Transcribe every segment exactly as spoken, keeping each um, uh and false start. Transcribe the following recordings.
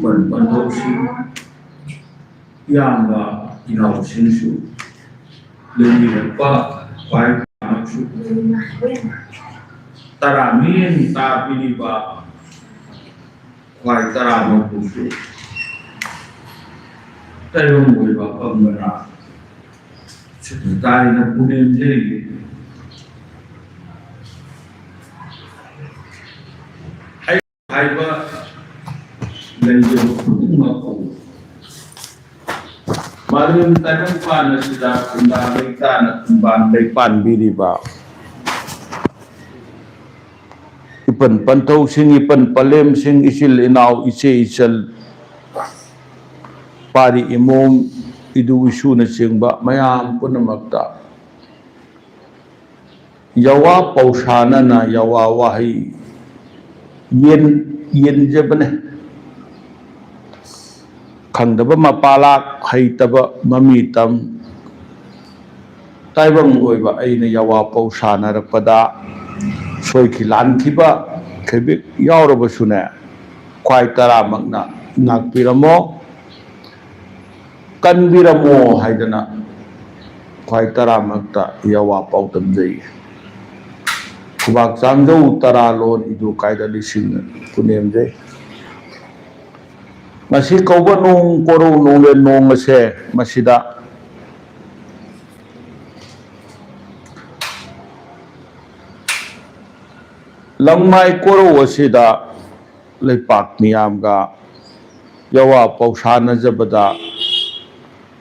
ꯄꯟꯊꯧꯁꯤꯡ, ꯏꯌꯥꯝꯕ ꯏꯅꯥꯎꯁꯤꯡꯁꯨ, ꯂꯩꯕꯤꯔꯛꯄ ꯈ꯭ꯋꯥꯏ ꯇꯔꯥꯃꯛꯁꯨ, ꯇꯔꯥ ꯃꯤꯠꯌꯦꯡ ꯇꯥꯕꯤꯔꯤꯕ ꯈ꯭ꯋꯥꯏ ꯇꯔꯥꯃꯛꯄꯨꯁꯨ ꯇꯥꯏꯕꯪ ꯑꯣꯏꯕ ꯄꯝꯕꯅ ꯁꯨꯇꯤ ꯇꯥꯏꯅ ꯄꯨꯅꯦꯝ ꯂꯩꯔꯤ꯫ ꯑꯩ ꯍꯥꯏꯕ ꯂꯩꯖꯕ ꯈꯨꯗꯤꯡꯃꯛꯄꯨ ꯃꯥꯂꯦꯝ ꯇꯥꯏꯕꯪꯄꯥꯟ ꯑꯁꯤꯗ ꯈꯨꯟꯗꯥ ꯂꯩꯇꯥꯅ ꯈꯨꯟꯕꯥꯟ ꯂꯩꯄꯥꯟꯕꯤꯔꯤꯕ ꯏꯄꯟ ꯄꯟꯊꯧꯁꯤꯡ, ꯏꯄꯟ ꯄꯂꯦꯝꯁꯤꯡ, ꯏꯆꯤꯜ ꯏꯅꯥꯎ, ꯏꯆꯦ ꯏꯆꯜ, ꯄꯥꯔꯤ ꯏꯃꯣꯝ, ꯏꯗꯨ ꯏꯁꯨꯅꯆꯤꯡꯕ ꯃꯌꯥꯝ ꯄꯨꯝꯅꯃꯛꯇ ꯌꯥꯋꯥ ꯄꯧꯁꯥꯅꯅ ꯌꯥꯋꯥ ꯋꯥꯍꯩ ꯌꯦꯟ-, ꯌꯦꯟꯖꯕꯅꯦ꯫ ꯈꯪꯗꯕ ꯃꯄꯥꯂꯥꯛ, ꯍꯩꯇꯕ ꯃꯃꯤ ꯇꯝ, ꯇꯥꯏꯕꯪ ꯑꯣꯏꯕ ꯑꯩꯅ ꯌꯥꯋꯥ ꯄꯧꯁꯥꯅꯔꯛꯄꯗ ꯁꯣꯏꯈꯤ ꯂꯥꯟꯈꯤꯕ ꯈꯩꯕꯤꯛ ꯌꯥꯎꯔꯕꯁꯨꯅꯦ, ꯈ꯭ꯋꯥꯏ ꯇꯔꯥꯃꯛꯅ ꯉꯥꯛꯄꯤꯔꯝꯃꯣ, ꯀꯟꯕꯤꯔꯝꯃꯣ ꯍꯥꯏꯗꯅ ꯈ꯭ꯋꯥꯏ ꯇꯔꯥꯃꯛꯇ ꯌꯥꯋꯥ ꯄꯥꯎꯗꯝꯖꯩ꯫ ꯈꯨꯕꯥꯛ ꯆꯥꯝꯖꯧ ꯇꯔꯥ ꯂꯣꯟ ꯏꯗꯨ ꯀꯥꯏꯗ ꯂꯤꯁꯤꯡ ꯄꯨꯅꯦꯝꯖꯩ꯫ ꯃꯁꯤ ꯀꯧꯕ ꯅꯣꯡ ꯀꯣꯔꯧ ꯅꯣꯡꯂꯦꯟ ꯅꯣꯡ ꯑꯁꯦ ꯃꯁꯤꯗ ꯂꯪꯃꯥꯏ ꯀꯣꯔꯧ ꯑꯁꯤꯗ ꯂꯩꯄꯥꯛ ꯃꯤꯌꯥꯝꯒ ꯌꯥꯋꯥ ꯄꯧꯁꯥꯅꯖꯕꯗ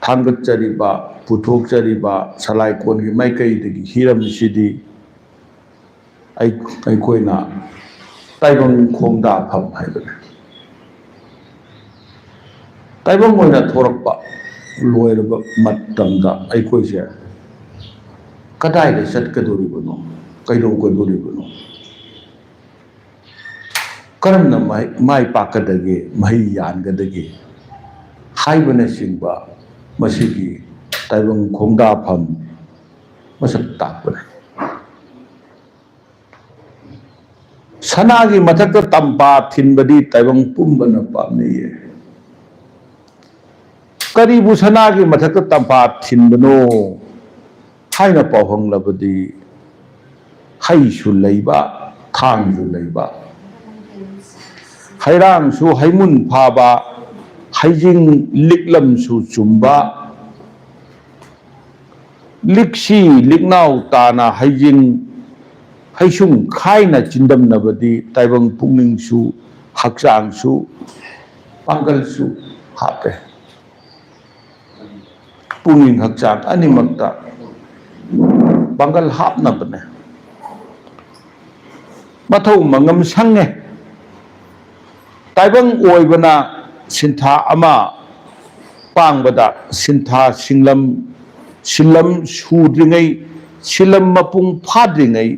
ꯊꯥꯡꯒꯠꯆꯔꯤꯕ, ꯄꯨꯊꯣꯛꯆꯔꯤꯕ ꯁꯂꯥꯏꯀꯣꯟꯒꯤ ꯃꯥꯏꯀꯩꯗꯒꯤ ꯍꯤꯔꯝꯁꯤꯗꯤ ꯑꯩ-, ꯑꯩꯈꯣꯏꯅ ꯇꯥꯏꯕꯪ ꯈꯣꯡꯗꯥꯐꯝ ꯍꯥꯏꯕꯅꯤ꯫ ꯇꯥꯏꯕꯪ ꯑꯣꯏꯅ ꯊꯣꯔꯛꯄ ꯂꯣꯏꯔꯕ ꯃꯇꯝꯗ ꯑꯩꯈꯣꯏꯁꯦ ꯀꯗꯥꯏꯗ ꯆꯠꯀꯗꯧꯔꯤꯕꯅꯣ, ꯀꯩꯗꯧꯒꯗꯧꯔꯤꯕꯅꯣ, ꯀꯔꯝꯅ ꯃꯥꯏ, ꯃꯥꯏ ꯄꯥꯛꯀꯗꯒꯦ, ꯃꯍꯩ ꯌꯥꯟꯒꯗꯒꯦ ꯍꯥꯏꯕꯅꯆꯤꯡꯕ ꯃꯁꯤꯒꯤ ꯇꯥꯏꯕꯪ ꯈꯣꯡꯗꯥꯐꯝ ꯃꯁꯛ ꯇꯥꯛꯄꯅꯤ꯫ ꯁꯅꯥꯒꯤ ꯃꯊꯛꯇ ꯇꯝꯄꯥ ꯊꯤꯟꯕꯗꯤ ꯇꯥꯏꯕꯪ ꯄꯨꯝꯕꯅ ꯄꯥꯝꯅꯩꯌꯦ꯫ ꯀꯔꯤꯕꯨ ꯁꯅꯥꯒꯤ ꯃꯊꯛꯇ ꯇꯝꯄꯥ ꯊꯤꯟꯕꯅꯣ ꯍꯥꯏꯅ ꯄꯥꯎꯍꯪꯂꯕꯗꯤ, ꯍꯩꯁꯨ ꯂꯩꯕ, ꯊꯥꯡꯁꯨ ꯂꯩꯕ, ꯍꯩꯔꯥꯡꯁꯨ ꯍꯩꯃꯨꯟ ꯐꯥꯕ, ꯍꯩꯖꯤꯡ ꯂꯤꯛꯂꯝꯁꯨ ꯆꯨꯝꯕ, ꯂꯤꯛꯁꯤ ꯂꯤꯛꯅꯥꯎ ꯇꯥꯅ ꯍꯩꯖꯤꯡ ꯍꯩꯁꯨꯡ ꯈꯥꯏꯅ ꯆꯤꯟꯗꯝꯅꯕꯗꯤ ꯇꯥꯏꯕꯪ ꯄꯨꯛꯅꯤꯡꯁꯨ ꯍꯛꯆꯥꯡꯁꯨ ꯄꯥꯡꯒꯜꯁꯨ ꯍꯥꯞꯄꯦ꯫ ꯄꯨꯛꯅꯤꯡ ꯍꯛꯆꯥꯡ ꯑꯅꯤꯃꯛꯇ ꯄꯥꯡꯒꯜ ꯍꯥꯞꯅꯕꯅꯦ꯫ ꯃꯊꯧ ꯃꯉꯝ ꯁꯪꯉꯦ꯫ ꯇꯥꯏꯕꯪ ꯑꯣꯏꯕꯅ ꯁꯤꯟꯊꯥ ꯑꯃ ꯄꯥꯡꯕꯗ ꯁꯤꯟꯊꯥ ꯁꯤꯡꯂꯝ, ꯁꯤꯟꯂꯝ ꯁꯨꯗ꯭ꯔꯤꯉꯩ, ꯁꯤꯟꯂꯝ ꯃꯄꯨꯡ ꯐꯥꯗ꯭ꯔꯤꯉꯩ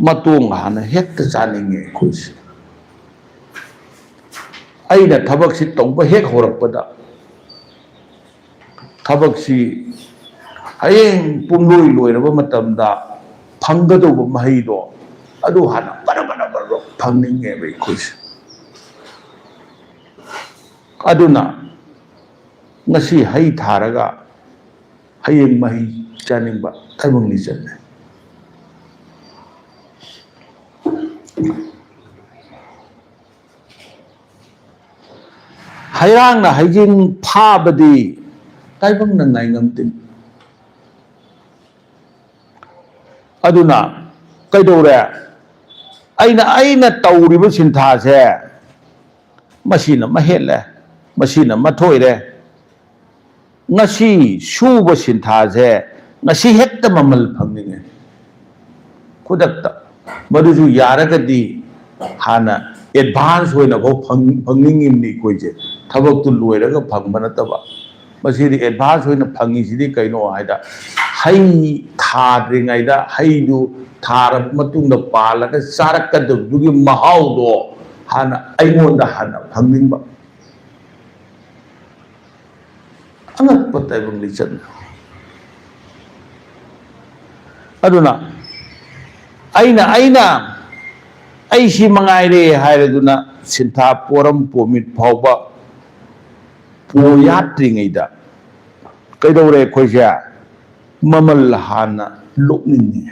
ꯃꯇꯣꯡ ꯍꯥꯟꯅ ꯍꯦꯛꯇ ꯆꯥꯅꯤꯡꯉꯦ ꯑꯩꯈꯣꯏꯁꯦ꯫ ꯑꯩꯅ ꯊꯕꯛꯁꯤ ꯇꯧꯕ ꯍꯦꯛ ꯍꯧꯔꯛꯄꯗ ꯊꯕꯛꯁꯤ ꯍꯌꯦꯡ ꯄꯨꯝꯂꯣꯏ ꯂꯣꯏꯔꯕ ꯃꯇꯝꯗ ꯐꯪꯒꯗꯧꯕ ꯃꯍꯩꯗꯣ ꯑꯗꯨ ꯍꯥꯟꯅ ꯕꯔ ꯕꯔ ꯕꯔ ꯕꯔ ꯐꯪꯅꯤꯡꯉꯦꯕ ꯑꯩꯈꯣꯏꯁꯦ꯫ ꯑꯗꯨꯅ ꯉꯁꯤ ꯍꯩ ꯊꯥꯔꯒ ꯍꯌꯦꯡ ꯃꯍꯩ ꯆꯥꯅꯤꯡꯕ ꯇꯥꯏꯕꯪ ꯂꯤꯆꯠꯅꯦ꯫ ꯍꯩꯔꯥꯡꯅ ꯍꯩꯖꯤꯡ ꯐꯥꯕꯗꯤ ꯇꯥꯏꯕꯪꯅ ꯉꯥꯏꯉꯝꯗꯦ꯫ ꯑꯗꯨꯅ ꯀꯩꯗꯧꯔꯦ? ꯑꯩꯅ, ꯑꯩꯅ ꯇꯧꯔꯤꯕ ꯁꯤꯟꯊꯥꯁꯦ ꯃꯁꯤꯅ ꯃꯍꯦꯜꯂꯦ, ꯃꯁꯤꯅ ꯃꯊꯣꯏꯔꯦ꯫ ꯉꯁꯤ ꯁꯨꯕ ꯁꯤꯟꯊꯥꯁꯦ ꯉꯁꯤ ꯍꯦꯛꯇ ꯃꯃꯜ ꯐꯪꯅꯤꯡꯉꯦ, ꯈꯨꯗꯛꯇ꯫ ꯃꯗꯨꯁꯨ ꯌꯥꯔꯒꯗꯤ ꯍꯥꯟꯅ ꯑꯦꯗꯚꯥꯟꯁ ꯑꯣꯏꯅꯐꯥꯎ ꯐꯪ-, ꯐꯪꯅꯤꯡꯉꯤꯕꯅꯤ ꯑꯩꯈꯣꯏꯁꯦ, ꯊꯕꯛꯇꯨ ꯂꯣꯏꯔꯒ ꯐꯪꯕ ꯅꯠꯇꯕ꯫ ꯃꯁꯤꯗꯤ ꯑꯦꯗꯚꯥꯟꯁ ꯑꯣꯏꯅ ꯐꯪꯉꯤꯁꯤꯗꯤ ꯀꯩꯅꯣ ꯍꯥꯏꯗ, ꯍꯩ ꯊꯥꯗ꯭ꯔꯤꯉꯩꯗ ꯍꯩꯗꯨ ꯊꯥꯔꯕ ꯃꯇꯨꯡꯗ ꯄꯥꯜꯂꯒ ꯆꯥꯔꯛꯀꯗꯕꯗꯨꯒꯤ ꯃꯍꯥꯎꯗꯣ ꯍꯥꯟꯅ ꯑꯩꯉꯣꯟꯗ ꯍꯥꯟꯅ ꯐꯪꯅꯤꯡꯕ꯫ ꯑꯉꯛꯄ ꯇꯥꯏꯕꯪ ꯂꯤꯆꯠꯅ꯫ ꯑꯗꯨꯅ ꯑꯩꯅ, ꯑꯩꯅ ꯑꯩ ꯁꯤ ꯃꯉꯥꯏꯔꯦ ꯍꯥꯏꯔꯗꯨꯅ ꯁꯤꯟꯊꯥ ꯄꯣꯔꯝ ꯄꯣꯃꯤꯠ ꯐꯥꯎꯕ ꯄꯣ ꯌꯥꯠꯇ꯭ꯔꯤꯉꯩꯗ ꯀꯩꯗꯧꯔꯦ ꯑꯩꯈꯣꯏꯁꯦ? ꯃꯃꯜ ꯍꯥꯟꯅ ꯂꯣꯛꯅꯤꯡꯉꯤ꯫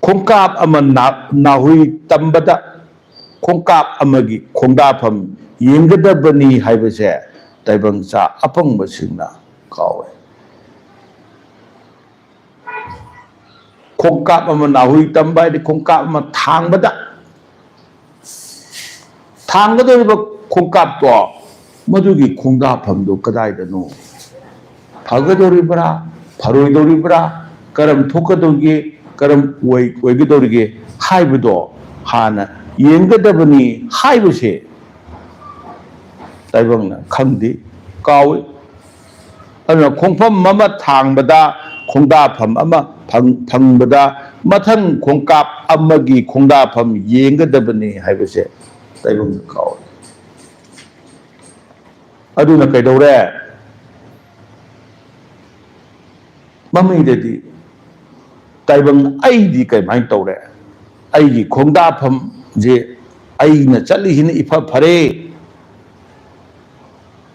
ꯈꯣꯡꯀꯥꯞ ꯑꯃ ꯅꯥ-, ꯅꯥꯍꯨꯏ ꯇꯝꯕꯗ ꯈꯣꯡꯀꯥꯞ ꯑꯃꯒꯤ ꯈꯣꯡꯗꯥꯐꯝ ꯌꯦꯡꯒꯗꯕꯅꯤ ꯍꯥꯏꯕꯁꯦ ꯇꯥꯏꯕꯪ ꯆꯥ ꯑꯄꯪꯕꯁꯤꯡꯅ ꯀꯥꯎꯋꯦ꯫ ꯈꯣꯡꯀꯥꯞ ꯑꯃ ꯅꯥꯍꯨꯏ ꯇꯝꯕ ꯍꯥꯏꯗꯤ ꯈꯣꯡꯀꯥꯞ ꯑꯃ ꯊꯥꯡꯕꯗ, ꯊꯥꯡꯒꯗꯧꯔꯤꯕ ꯈꯣꯡꯀꯥꯞꯇꯣ, ꯃꯗꯨꯒꯤ ꯈꯣꯡꯗꯥꯐꯝꯗꯣ ꯀꯗꯥꯏꯗꯅꯣ? ꯐꯒꯗꯧꯔꯤꯕ꯭ꯔꯥ, ꯐꯔꯣꯏꯗꯧꯔꯤꯕ꯭ꯔꯥ, ꯀꯔꯝ ꯊꯣꯛꯀꯗꯧꯒꯦ, ꯀꯔꯝ ꯑꯣꯏ-, ꯑꯣꯏꯒꯗꯧꯔꯤꯒꯦ ꯍꯥꯏꯕꯗꯣ ꯍꯥꯟꯅ ꯌꯦꯡꯒꯗꯕꯅꯤ ꯍꯥꯏꯕꯁꯦ ꯇꯥꯏꯕꯪꯅ ꯈꯪꯗꯦ, ꯀꯥꯎꯏ꯫ ꯑꯗꯨꯅ ꯈꯣꯡꯐꯝ ꯑꯃ ꯊꯥꯡꯕꯗ ꯈꯣꯡꯗꯥꯐꯝ ꯑꯃ ꯐꯪ-, ꯐꯪꯕꯗ ꯃꯊꯪ ꯈꯣꯡꯀꯥꯞ ꯑꯃꯒꯤ ꯈꯣꯡꯗꯥꯐꯝ ꯌꯦꯡꯒꯗꯕꯅꯤ ꯍꯥꯏꯕꯁꯦ ꯇꯥꯏꯕꯪꯅ ꯀꯥꯎꯏ꯫ ꯑꯗꯨꯅ ꯀꯩꯗꯧꯔꯦ? ꯃꯃꯩꯗꯗꯤ ꯇꯥꯏꯕꯪ ꯑꯩꯗꯤ ꯀꯃꯥꯏꯅ ꯇꯧꯔꯦ? ꯑꯩꯒꯤ ꯈꯣꯡꯗꯥꯐꯝꯁꯦ ꯑꯩꯅ ꯆꯠꯂꯤꯁꯤꯅ ꯏꯐ ꯐꯔꯦ,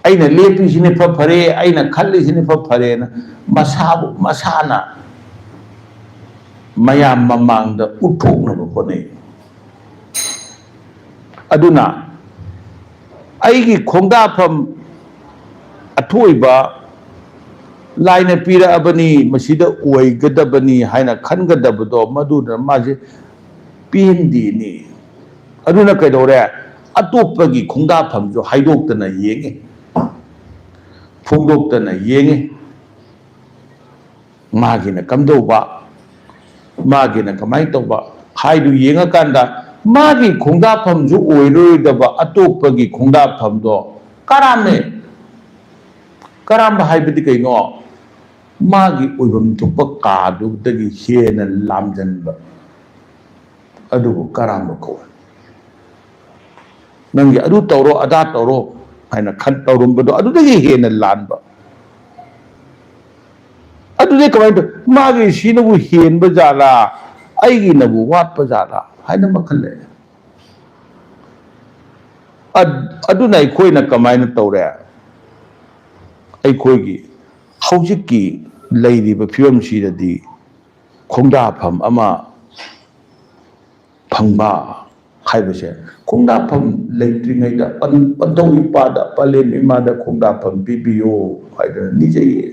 ꯑꯩꯅ ꯂꯦꯞꯄꯤꯁꯤꯅ ꯏꯐ ꯐꯔꯦ, ꯑꯩꯅ ꯈꯜꯂꯤꯁꯤꯅ ꯏꯐ ꯐꯔꯦꯅ ꯃꯁꯥꯕꯨ ꯃꯁꯥꯅ ꯃꯌꯥꯝ ꯃꯃꯥꯡꯗ ꯎꯠꯊꯣꯛꯅꯕ ꯍꯣꯠꯅꯩ꯫ ꯑꯗꯨꯅ ꯑꯩꯒꯤ ꯈꯣꯡꯗꯥꯐꯝ ꯑꯊꯣꯏꯕ ꯂꯥꯏꯅ ꯄꯤꯔꯛꯑꯕꯅꯤ, ꯃꯁꯤꯗ ꯑꯣꯏꯒꯗꯕꯅꯤ ꯍꯥꯏꯅ ꯈꯟꯒꯗꯕꯗꯣ ꯃꯗꯨꯅ ꯃꯥꯁꯦ ꯄꯦꯟꯗꯦꯅꯤ꯫ ꯑꯗꯨꯅ ꯀꯩꯗꯧꯔꯦ? ꯑꯇꯣꯞꯄꯒꯤ ꯈꯣꯡꯗꯥꯐꯝꯁꯨ ꯍꯥꯏꯗꯣꯛꯇꯅ ꯌꯦꯡꯉꯤ, ꯐꯣꯡꯗꯣꯛꯇꯅ ꯌꯦꯡꯉꯤ꯫ ꯃꯥꯒꯤꯅ ꯀꯝꯗꯧꯕ, ꯃꯥꯒꯤꯅ ꯀꯃꯥꯏꯅ ꯇꯧꯕ ꯍꯥꯏꯗꯨ ꯌꯦꯡꯉꯀꯥꯟꯗ ꯃꯥꯒꯤ ꯈꯣꯡꯗꯥꯐꯝꯁꯨ ꯑꯣꯏꯔꯣꯏꯗꯕ ꯑꯇꯣꯞꯄꯒꯤ ꯈꯣꯡꯗꯥꯐꯝꯗꯣ ꯀꯔꯥꯝꯃꯦ꯫ ꯀꯔꯥꯝꯕ ꯍꯥꯏꯕꯗꯤ ꯀꯩꯅꯣ? ꯃꯥꯒꯤ ꯑꯣꯏꯐꯝ ꯊꯣꯛꯄ ꯀꯥꯗꯨꯗꯒꯤ ꯍꯦꯟꯅ ꯂꯥꯝꯖꯟꯕ꯫ ꯑꯗꯨꯕꯨ ꯀꯔꯥꯝꯕ ꯀꯧꯏ꯫ ꯅꯪꯒꯤ ꯑꯗꯨ ꯇꯧꯔꯣ, ꯑꯗꯥ ꯇꯧꯔꯣ ꯍꯥꯏꯅ ꯈꯟ-, ꯇꯧꯔꯝꯕꯗꯣ ꯑꯗꯨꯗꯒꯤ ꯍꯦꯟꯅ ꯂꯥꯟꯕ꯫ ꯑꯗꯨꯗꯤ ꯀꯃꯥꯏꯅ ꯇꯧ-, ꯃꯥꯒꯤ ꯁꯤꯅꯕꯨ ꯍꯦꯟꯕ ꯖꯥꯠꯂꯥ? ꯑꯩꯒꯤꯅꯕꯨ ꯋꯥꯠꯄ ꯖꯥꯠꯂꯥ ꯍꯥꯏꯅ ꯑꯃ ꯈꯜꯂꯛꯑꯦ꯫ ꯑꯗꯨꯅ ꯑꯩꯈꯣꯏꯅ ꯀꯃꯥꯏꯅ ꯇꯧꯔꯦ? ꯑꯩꯈꯣꯏꯒꯤ ꯍꯧꯖꯤꯛꯀꯤ ꯂꯩꯔꯤꯕ ꯐꯤꯕꯝꯁꯤꯗꯗꯤ ꯈꯣꯡꯗꯥꯐꯝ ꯑꯃ ꯐꯪꯕ ꯍꯥꯏꯕꯁꯦ, ꯈꯣꯡꯗꯥꯐꯝ ꯂꯩꯇ꯭ꯔꯤꯉꯩꯗ ꯄꯟ-, ꯄꯟꯊꯧ ꯏꯄꯥꯗ, ꯄꯂꯦꯝ ꯏꯃꯥꯗ ꯈꯣꯡꯗꯥꯐꯝ ꯄꯤꯕꯤꯌꯣ ꯍꯥꯏꯗꯅ ꯅꯤꯖꯩꯌꯦ꯫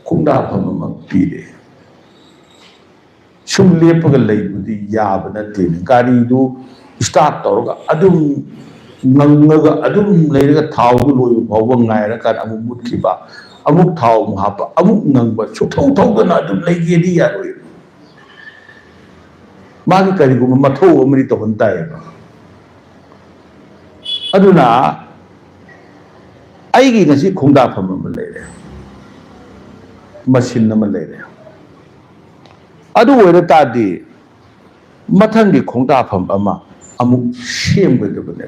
ꯈꯣꯡꯗꯥꯐꯝ ꯑꯃ ꯄꯤꯔꯦ꯫ ꯁꯨꯝ ꯂꯦꯞꯄꯒ ꯂꯩꯕꯗꯤ ꯌꯥꯕ ꯅꯠꯇꯦꯅꯦ꯫ ꯒꯥꯔꯤꯗꯨ start ꯇꯧꯔꯒ ꯑꯗꯨꯝ ꯉꯪꯉꯒ ꯑꯗꯨꯝ ꯂꯩꯔꯒ ꯊꯥꯎꯗꯨ ꯂꯣꯏꯕ ꯐꯥꯎꯕ ꯉꯥꯏꯔꯀꯥꯟꯗ ꯑꯃꯨꯛ ꯃꯨꯠꯈꯤꯕ, ꯑꯃꯨꯛ ꯊꯥꯎ ꯑꯃꯨꯛ ꯍꯥꯞꯄ, ꯑꯃꯨꯛ ꯉꯪꯕ, ꯁꯨꯛꯊꯧ ꯊꯧꯗꯅ ꯑꯗꯨꯝ ꯂꯩꯒꯦꯗꯤ ꯌꯥꯔꯣꯏ꯫ ꯃꯥꯒꯤ ꯀꯔꯤꯒꯨꯝꯕ ꯃꯊꯧ ꯑꯃꯗꯤ ꯇꯧꯍꯟ ꯇꯥꯏꯌꯦꯕ꯫ ꯑꯗꯨꯅ ꯑꯩꯒꯤ ꯉꯁꯤ ꯈꯣꯡꯗꯥꯐꯝ ꯑꯃ ꯂꯩꯔꯦ, ꯃꯁꯤꯟ ꯑꯃ ꯂꯩꯔꯦ꯫ ꯑꯗꯨ ꯑꯣꯏꯔ ꯇꯥꯔꯗꯤ ꯃꯊꯪꯒꯤ ꯈꯣꯡꯗꯥꯐꯝ ꯑꯃ ꯑꯃꯨꯛ ꯁꯦꯝꯒꯗꯕꯅꯦ꯫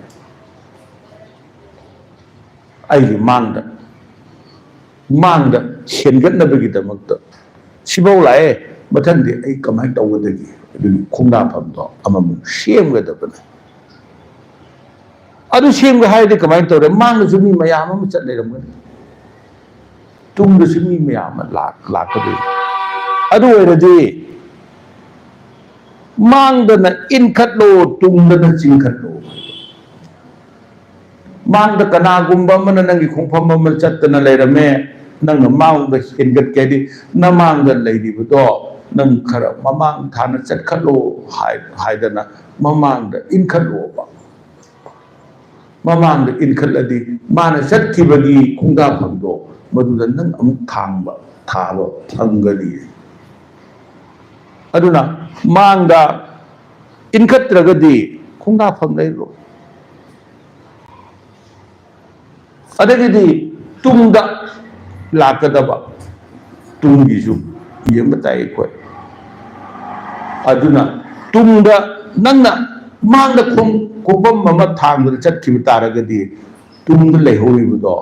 ꯑꯩꯒꯤ ꯃꯥꯡꯗ, ꯃꯥꯡꯗ ꯍꯦꯟꯒꯠꯅꯕꯒꯤꯗꯃꯛꯇ ꯁꯤꯐꯧ ꯂꯥꯛꯑꯦ, ꯃꯊꯪꯗꯤ ꯑꯩ ꯀꯃꯥꯏꯅ ꯇꯧꯒꯗꯒꯦ? ꯑꯗꯨꯒꯤ ꯈꯣꯡꯗꯥꯐꯝꯗꯣ ꯑꯃꯃꯨꯛ ꯁꯦꯝꯒꯗꯕꯅꯦ꯫ ꯑꯗꯨ ꯁꯦꯝꯒꯦ ꯍꯥꯏꯔꯗꯤ ꯀꯃꯥꯏꯅ ꯇꯧꯔꯦ? ꯃꯥꯡꯗꯁꯨ ꯃꯤ ꯃꯌꯥꯝ ꯑꯃ ꯆꯠ ꯂꯩꯔꯝꯒꯅꯤ, ꯇꯨꯡꯗꯁꯨ ꯃꯤ ꯃꯌꯥꯝ ꯑꯃ ꯂꯥꯛ-, ꯂꯥꯛꯀꯗꯣꯏꯅꯤ꯫ ꯑꯗꯨ ꯑꯣꯏꯔꯗꯤ ꯃꯥꯡꯗꯅ ꯏꯟꯈꯠꯂꯣ, ꯇꯨꯡꯗꯅ ꯆꯤꯡꯈꯠꯂꯣ꯫ ꯃꯥꯡꯗ ꯀꯅꯥꯒꯨꯝꯕ ꯑꯃꯅ ꯅꯪꯒꯤ ꯈꯣꯡꯐꯝ ꯑꯃ ꯆꯠꯇꯅ ꯂꯩꯔꯝꯃꯦ, ꯅꯪꯅ ꯃꯥꯡꯗ ꯍꯦꯟꯒꯠꯀꯦ ꯍꯥꯏꯗꯤ ꯅꯃꯥꯡꯗ ꯂꯩꯔꯤꯕꯗꯣ ꯅꯪ ꯈꯔ ꯃꯃꯥꯡ ꯊꯥꯅ ꯆꯠꯈꯠꯂꯣ ꯍꯥꯏ-, ꯍꯥꯏꯗꯅ ꯃꯃꯥꯡꯗ ꯏꯟꯈꯠꯂꯣꯕ꯫ ꯃꯃꯥꯡꯗ ꯏꯟꯈꯠꯂꯗꯤ ꯃꯥꯅ ꯆꯠꯈꯤꯕꯒꯤ ꯈꯣꯡꯗꯥꯐꯝꯗꯣ ꯃꯗꯨꯗ ꯅꯪ ꯑꯃꯨꯛ ꯊꯥꯡꯕ, ꯊꯥꯕ ꯐꯪꯒꯅꯤ꯫ ꯑꯗꯨꯅ ꯃꯥꯡꯗ ꯏꯟꯈꯠꯇ꯭ꯔꯒꯗꯤ ꯈꯣꯡꯗꯥꯐꯝ ꯂꯩꯔꯣꯏ꯫ ꯑꯗꯒꯤꯗꯤ ꯇꯨꯡꯗ ꯂꯥꯛꯀꯗꯕ, ꯇꯨꯡꯒꯤꯁꯨ ꯌꯦꯡꯕ ꯇꯥꯏ ꯑꯩꯈꯣꯏ꯫ ꯑꯗꯨꯅ ꯇꯨꯡꯗ ꯅꯪꯅ ꯃꯥꯡꯗ ꯈꯣꯡ-, ꯈꯣꯡꯐꯝ ꯑꯃ ꯊꯥꯡꯗꯨꯅ ꯆꯠꯈꯤꯕ ꯇꯥꯔꯒꯗꯤ ꯇꯨꯡꯗ ꯂꯩꯍꯧꯔꯤꯕꯗꯣ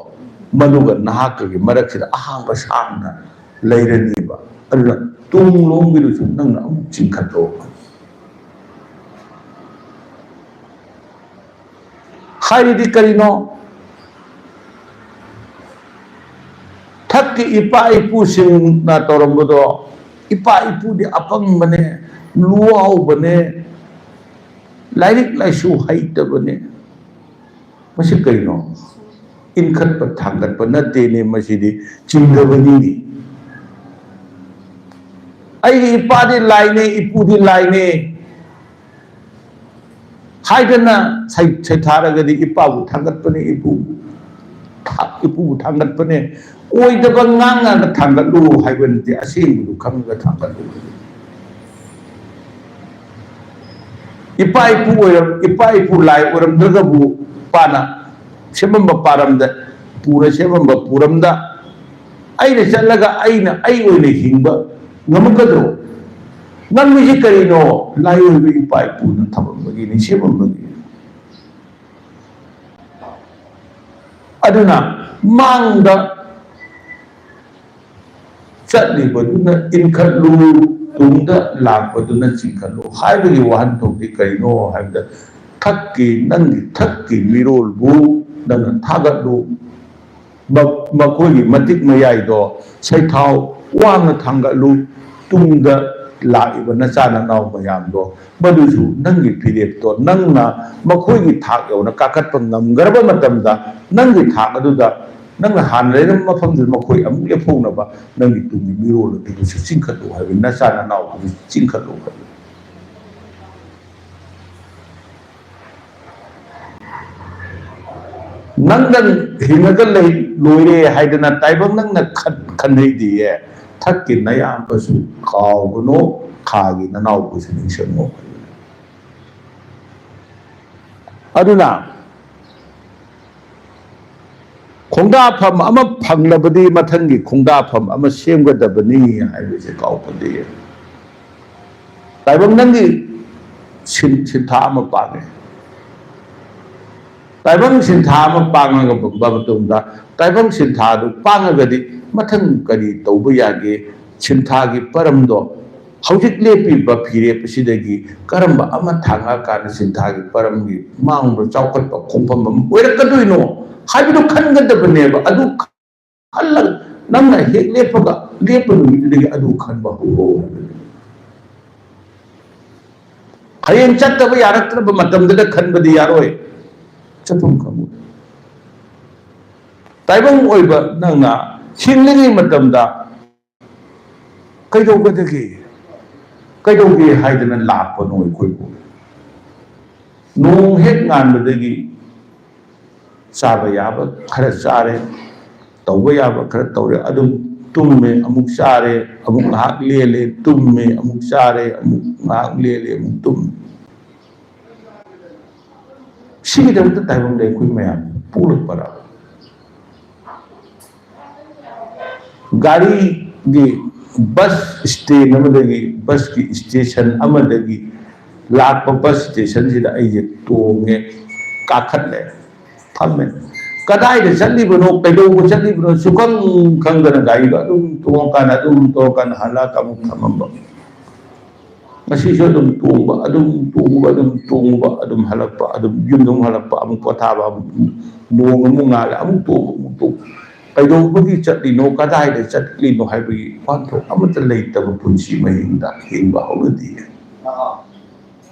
ꯃꯗꯨꯒ ꯅꯍꯥꯛꯀꯒꯤ ꯃꯔꯛꯁꯤꯗ ꯑꯍꯥꯡꯕ ꯁꯥꯡꯅ ꯂꯩꯔꯅꯤꯕ꯫ ꯑꯗꯨꯅ ꯇꯨꯡꯂꯣꯝꯒꯤꯗꯨꯁꯨ ꯅꯪꯅ ꯑꯃꯨꯛ ꯆꯤꯡꯈꯠꯂꯣ꯫ ꯍꯥꯏꯔꯤꯗꯤ ꯀꯔꯤꯅꯣ? ꯊꯛꯀꯤ ꯏꯄꯥ ꯏꯄꯨꯁꯤꯡꯅ ꯇꯧꯔꯝꯕꯗꯣ, ꯏꯄꯥ ꯏꯄꯨꯗꯤ ꯑꯄꯪꯕꯅꯦ, ꯂꯨꯋꯥꯎꯕꯅꯦ, ꯂꯥꯏꯔꯤꯛ ꯂꯥꯏꯁꯨ ꯍꯩꯇꯕꯅꯦ꯫ ꯃꯁꯤ ꯀꯩꯅꯣ? ꯏꯟꯈꯠꯄ ꯊꯥꯡꯒꯠꯄ ꯅꯠꯇꯦꯅꯦ, ꯃꯁꯤꯗꯤ ꯆꯤꯡꯗꯕꯅꯤꯅꯦ꯫ ꯑꯩꯒꯤ ꯏꯄꯥꯗꯤ ꯂꯥꯏꯅꯦ, ꯏꯄꯨꯗꯤ ꯂꯥꯏꯅꯦ ꯍꯥꯏꯗꯅ ꯁꯩ-, ꯁꯩꯊꯥꯔꯒꯗꯤ ꯏꯄꯥꯕꯨ ꯊꯥꯡꯒꯠꯄꯅꯦ, ꯏꯄꯨꯕꯨ ꯊꯥ-, ꯏꯄꯨꯕꯨ ꯊꯥꯡꯒꯠꯄꯅꯦ꯫ ꯑꯣꯏꯗꯕ ꯉꯥꯡꯉꯒ ꯊꯥꯡꯒꯠꯂꯨ ꯍꯥꯏꯕ ꯅꯠꯇꯦ, ꯑꯁꯦꯡꯕꯗꯨ ꯈꯪꯉꯒ ꯊꯥꯡꯒꯠꯂꯨ꯫ ꯏꯄꯥ ꯏꯄꯨ ꯑꯣꯏꯔꯝ-, ꯏꯄꯥ ꯏꯄꯨ ꯂꯥꯏ ꯑꯣꯏꯔꯝꯗ꯭ꯔꯒꯕꯨ ꯄꯥꯅ ꯁꯦꯝꯃꯝꯕ ꯄꯥꯔꯝꯗ, ꯄꯨꯅ ꯁꯦꯝꯃꯝꯕ ꯄꯨꯔꯝꯗ, ꯑꯩꯅ ꯆꯠꯂꯒ ꯑꯩꯅ ꯑꯩ ꯑꯣꯏꯅ ꯍꯤꯡꯕ ꯉꯝꯃꯛꯀꯗ꯭ꯔꯣ? ꯉꯝꯃꯤꯁꯤ ꯀꯔꯤꯅꯣ? ꯂꯥꯏ ꯑꯣꯏꯕ ꯏꯄꯥ ꯏꯄꯨꯅ ꯊꯝꯃꯝꯕꯒꯤꯅꯤ, ꯁꯦꯝꯃꯝꯕꯒꯤꯅꯤ꯫ ꯑꯗꯨꯅ ꯃꯥꯡꯗ ꯆꯠꯂꯤꯕꯗꯨꯅ ꯏꯟꯈꯠꯂꯨ, ꯇꯨꯡꯗ ꯂꯥꯛꯄꯗꯨꯅ ꯆꯤꯡꯈꯠꯂꯨ ꯍꯥꯏꯕꯒꯤ ꯋꯥꯍꯟꯊꯣꯛꯇꯤ ꯀꯔꯤꯅꯣ ꯍꯥꯏꯕꯗ, ꯊꯛꯀꯤ, ꯅꯪꯒꯤ ꯊꯛꯀꯤ ꯃꯤꯔꯣꯜꯕꯨ ꯅꯪꯅ ꯊꯥꯒꯠꯂꯨ, ꯃ-, ꯃꯈꯣꯏꯒꯤ ꯃꯇꯤꯛ ꯃꯌꯥꯏꯗꯣ ꯁꯩꯊꯥꯎ ꯋꯥꯡꯅ ꯊꯥꯡꯒꯠꯂꯨ, ꯇꯨꯡꯗ ꯂꯥꯛꯏꯕ ꯅꯆꯥ ꯅꯅꯥꯎ ꯃꯌꯥꯝꯗꯣ, ꯃꯗꯨꯁꯨ ꯅꯪꯒꯤ ꯐꯤꯔꯦꯞꯇꯣ, ꯅꯪꯅ ꯃꯈꯣꯏꯒꯤ ꯊꯥꯛ ꯌꯧꯅ ꯀꯥꯈꯠꯄ ꯉꯝꯈ꯭ꯔꯕ ꯃꯇꯝꯗ, ꯅꯪꯒꯤ ꯊꯥꯛ ꯑꯗꯨꯗ, ꯅꯪꯅ ꯍꯥꯟꯅ ꯂꯩꯔꯝꯕ ꯃꯐꯝꯗꯨꯗ ꯃꯈꯣꯏ ꯑꯃꯨꯛ ꯂꯦꯞꯍꯧꯅꯕ ꯅꯪꯒꯤ ꯇꯨꯡꯒꯤ ꯃꯤꯔꯣꯜ ꯑꯗꯨꯕꯨꯁꯨ ꯆꯤꯡꯈꯠꯂꯨ ꯍꯥꯏꯕ, ꯅꯆꯥ ꯅꯅꯥꯎꯕꯨꯁꯨ ꯆꯤꯡꯈꯠꯂꯨ ꯍꯥꯏꯕ꯫ ꯅꯪꯗꯪ ꯍꯤꯡꯉꯒ ꯂꯩ, ꯂꯣꯏꯔꯦ ꯍꯥꯏꯗꯅ ꯇꯥꯏꯕꯪ ꯅꯪꯅ ꯈꯟ-, ꯈꯟꯅꯩꯗꯤꯌꯦ, ꯊꯛꯀꯤ ꯅꯌꯥꯝꯕꯁꯨ ꯀꯥꯎꯒꯅꯨ, ꯈꯥꯒꯤ ꯅꯅꯥꯎꯕꯁꯨ ꯅꯤꯡꯁꯤꯡꯉꯨ꯫ ꯑꯗꯨꯅ ꯈꯣꯡꯗꯥꯐꯝ ꯑꯃ ꯐꯪꯂꯕꯗꯤ ꯃꯊꯪꯒꯤ ꯈꯣꯡꯗꯥꯐꯝ ꯑꯃ ꯁꯦꯝꯒꯗꯕꯅꯤ ꯍꯥꯏꯕꯁꯦ ꯀꯥꯎꯐꯗꯦ꯫ ꯇꯥꯏꯕꯪ ꯅꯪꯒꯤ ꯁꯤꯟ-, ꯁꯤꯟꯊꯥ ꯑꯃ ꯄꯥꯡꯉꯦ꯫ ꯇꯥꯏꯕꯪ ꯁꯤꯟꯊꯥ ꯑꯃ ꯄꯥꯡꯉꯕ ꯃꯇꯨꯡꯗ, ꯇꯥꯏꯕꯪ ꯁꯤꯟꯊꯥ ꯑꯗꯨ ꯄꯥꯡꯉꯒꯗꯤ ꯃꯊꯪ ꯀꯔꯤ ꯇꯧꯕ ꯌꯥꯒꯦ? ꯁꯤꯟꯊꯥꯒꯤ ꯄꯔꯝꯗꯣ ꯍꯧꯖꯤꯛ ꯂꯦꯞꯄꯤꯕ ꯐꯤꯔꯦꯞ ꯑꯁꯤꯗꯒꯤ ꯀꯔꯝꯕ ꯑꯃ ꯊꯥꯡꯉꯛꯑꯀꯥꯟꯗ ꯁꯤꯟꯊꯥꯒꯤ ꯄꯔꯝꯒꯤ ꯃꯥꯡꯕ ꯆꯥꯎꯈꯠꯄ ꯈꯣꯡꯐꯝ ꯑꯃ ꯑꯣꯏꯔꯛꯀꯗꯣꯏꯅꯣ ꯍꯥꯏꯕꯗꯨ ꯈꯟꯒꯗꯕꯅꯦꯕ꯫ ꯑꯗꯨ ꯈꯜꯂꯒ ꯅꯪꯅ ꯍꯦꯛ ꯂꯦꯞꯄꯒ, ꯂꯦꯞꯄ ꯅꯨꯃꯤꯠꯇꯨꯗꯒꯤ ꯑꯗꯨ ꯈꯟꯕ ꯍꯧꯔꯣ ꯍꯥꯏꯕꯅꯤ꯫ ꯍꯌꯦꯡ ꯆꯠꯇꯕ ꯌꯥꯔꯛꯇ꯭ꯔꯕ ꯃꯇꯝꯗꯨꯗ ꯈꯟꯕꯗꯤ ꯌꯥꯔꯣꯏ, ꯆꯠꯐꯝ ꯈꯪꯉꯣꯏ꯫ ꯇꯥꯏꯕꯪ ꯑꯣꯏꯕ ꯅꯪꯅ ꯍꯤꯡꯂꯤꯉꯩ ꯃꯇꯝꯗ ꯀꯩꯗꯧꯒꯗꯒꯦ? ꯀꯩꯗꯧꯒꯦ ꯍꯥꯏꯗꯅ ꯂꯥꯛꯄꯅꯣ ꯑꯩꯈꯣꯏꯕꯨ? ꯅꯣꯡ ꯍꯦꯛ ꯉꯥꯟꯕꯗꯒꯤ ꯆꯥꯕ ꯌꯥꯕ ꯈꯔ ꯆꯥꯔꯦ, ꯇꯧꯕ ꯌꯥꯕ ꯈꯔ ꯇꯧꯔꯦ, ꯑꯗꯨꯝ ꯇꯨꯝꯃꯦ, ꯑꯃꯨꯛ ꯆꯥꯔꯦ, ꯑꯃꯨꯛ ꯉꯥꯏꯍꯥꯛ ꯂꯦꯜꯂꯦ, ꯇꯨꯝꯃꯦ, ꯑꯃꯨꯛ ꯆꯥꯔꯦ, ꯑꯃꯨꯛ ꯉꯥꯏꯍꯥꯛ ꯂꯦꯜꯂꯦ, ꯑꯃꯨꯛ ꯇꯨꯝꯃꯦ꯫ ꯁꯤꯒꯤꯗꯃꯛꯇ ꯇꯥꯏꯕꯪꯗ ꯑꯩꯈꯣꯏ ꯃꯌꯥꯝ ꯄꯣꯛꯂꯛꯄꯔ? ꯒꯥꯔꯤꯒꯤ ꯕꯁ ꯁ꯭ꯇꯦꯟ ꯑꯃꯗꯒꯤ, ꯕꯁꯀꯤ ꯁ꯭ꯇꯦꯁꯟ ꯑꯃꯗꯒꯤ ꯂꯥꯛꯄ ꯕꯁ ꯁ꯭ꯇꯦꯁꯟꯁꯤꯗ ꯑꯩꯁꯦ ꯇꯣꯡꯉꯦ, ꯀꯥꯈꯠꯂꯦ, ꯐꯝꯃꯦ꯫ ꯀꯗꯥꯏꯗ ꯆꯠꯂꯤꯕꯅꯣ, ꯀꯩꯗꯧꯕ ꯆꯠꯂꯤꯕꯅꯣ ꯁꯨꯈꯪ ꯈꯪꯗꯅ ꯒꯥꯔꯤꯗꯣ ꯑꯗꯨꯝ ꯇꯣꯡꯉꯀꯥꯟꯗ, ꯑꯗꯨꯝ ꯇꯣꯡꯉꯀꯥꯟꯗ ꯍꯜꯂꯛꯑꯒ ꯑꯃꯨꯛ ꯊꯝꯃꯝꯕ꯫ ꯉꯁꯤꯁꯨ ꯑꯗꯨꯝ ꯇꯣꯡꯕ, ꯑꯗꯨꯝ ꯇꯣꯡꯕ, ꯑꯗꯨꯝ ꯇꯣꯡꯕ, ꯑꯗꯨꯝ ꯍꯜꯂꯛꯄ, ꯑꯗꯨꯝ ꯌꯨꯝꯗ ꯑꯃꯨꯛ ꯍꯜꯂꯛꯄ, ꯑꯃꯨꯛ ꯄꯣꯊꯥꯕ, ꯑꯃꯨꯛ ꯅꯣꯡ ꯑꯃꯨꯛ ꯉꯥꯜꯂꯦ, ꯑꯃꯨꯛ ꯇꯣꯡꯕ, ꯑꯃꯨꯛ ꯇꯣꯡꯕ꯫ ꯀꯩꯗꯧꯕꯒꯤ ꯆꯠꯂꯤꯅꯣ, ꯀꯗꯥꯏꯗ ꯆꯠꯂꯤꯅꯣ ꯍꯥꯏꯕꯒꯤ ꯋꯥꯍꯟꯊꯣꯛ ꯑꯃꯠꯇ ꯂꯩꯇꯕ ꯄꯨꯟꯁꯤ ꯃꯍꯤꯡꯗ ꯍꯤꯡꯕ ꯍꯧꯅꯗꯦ꯫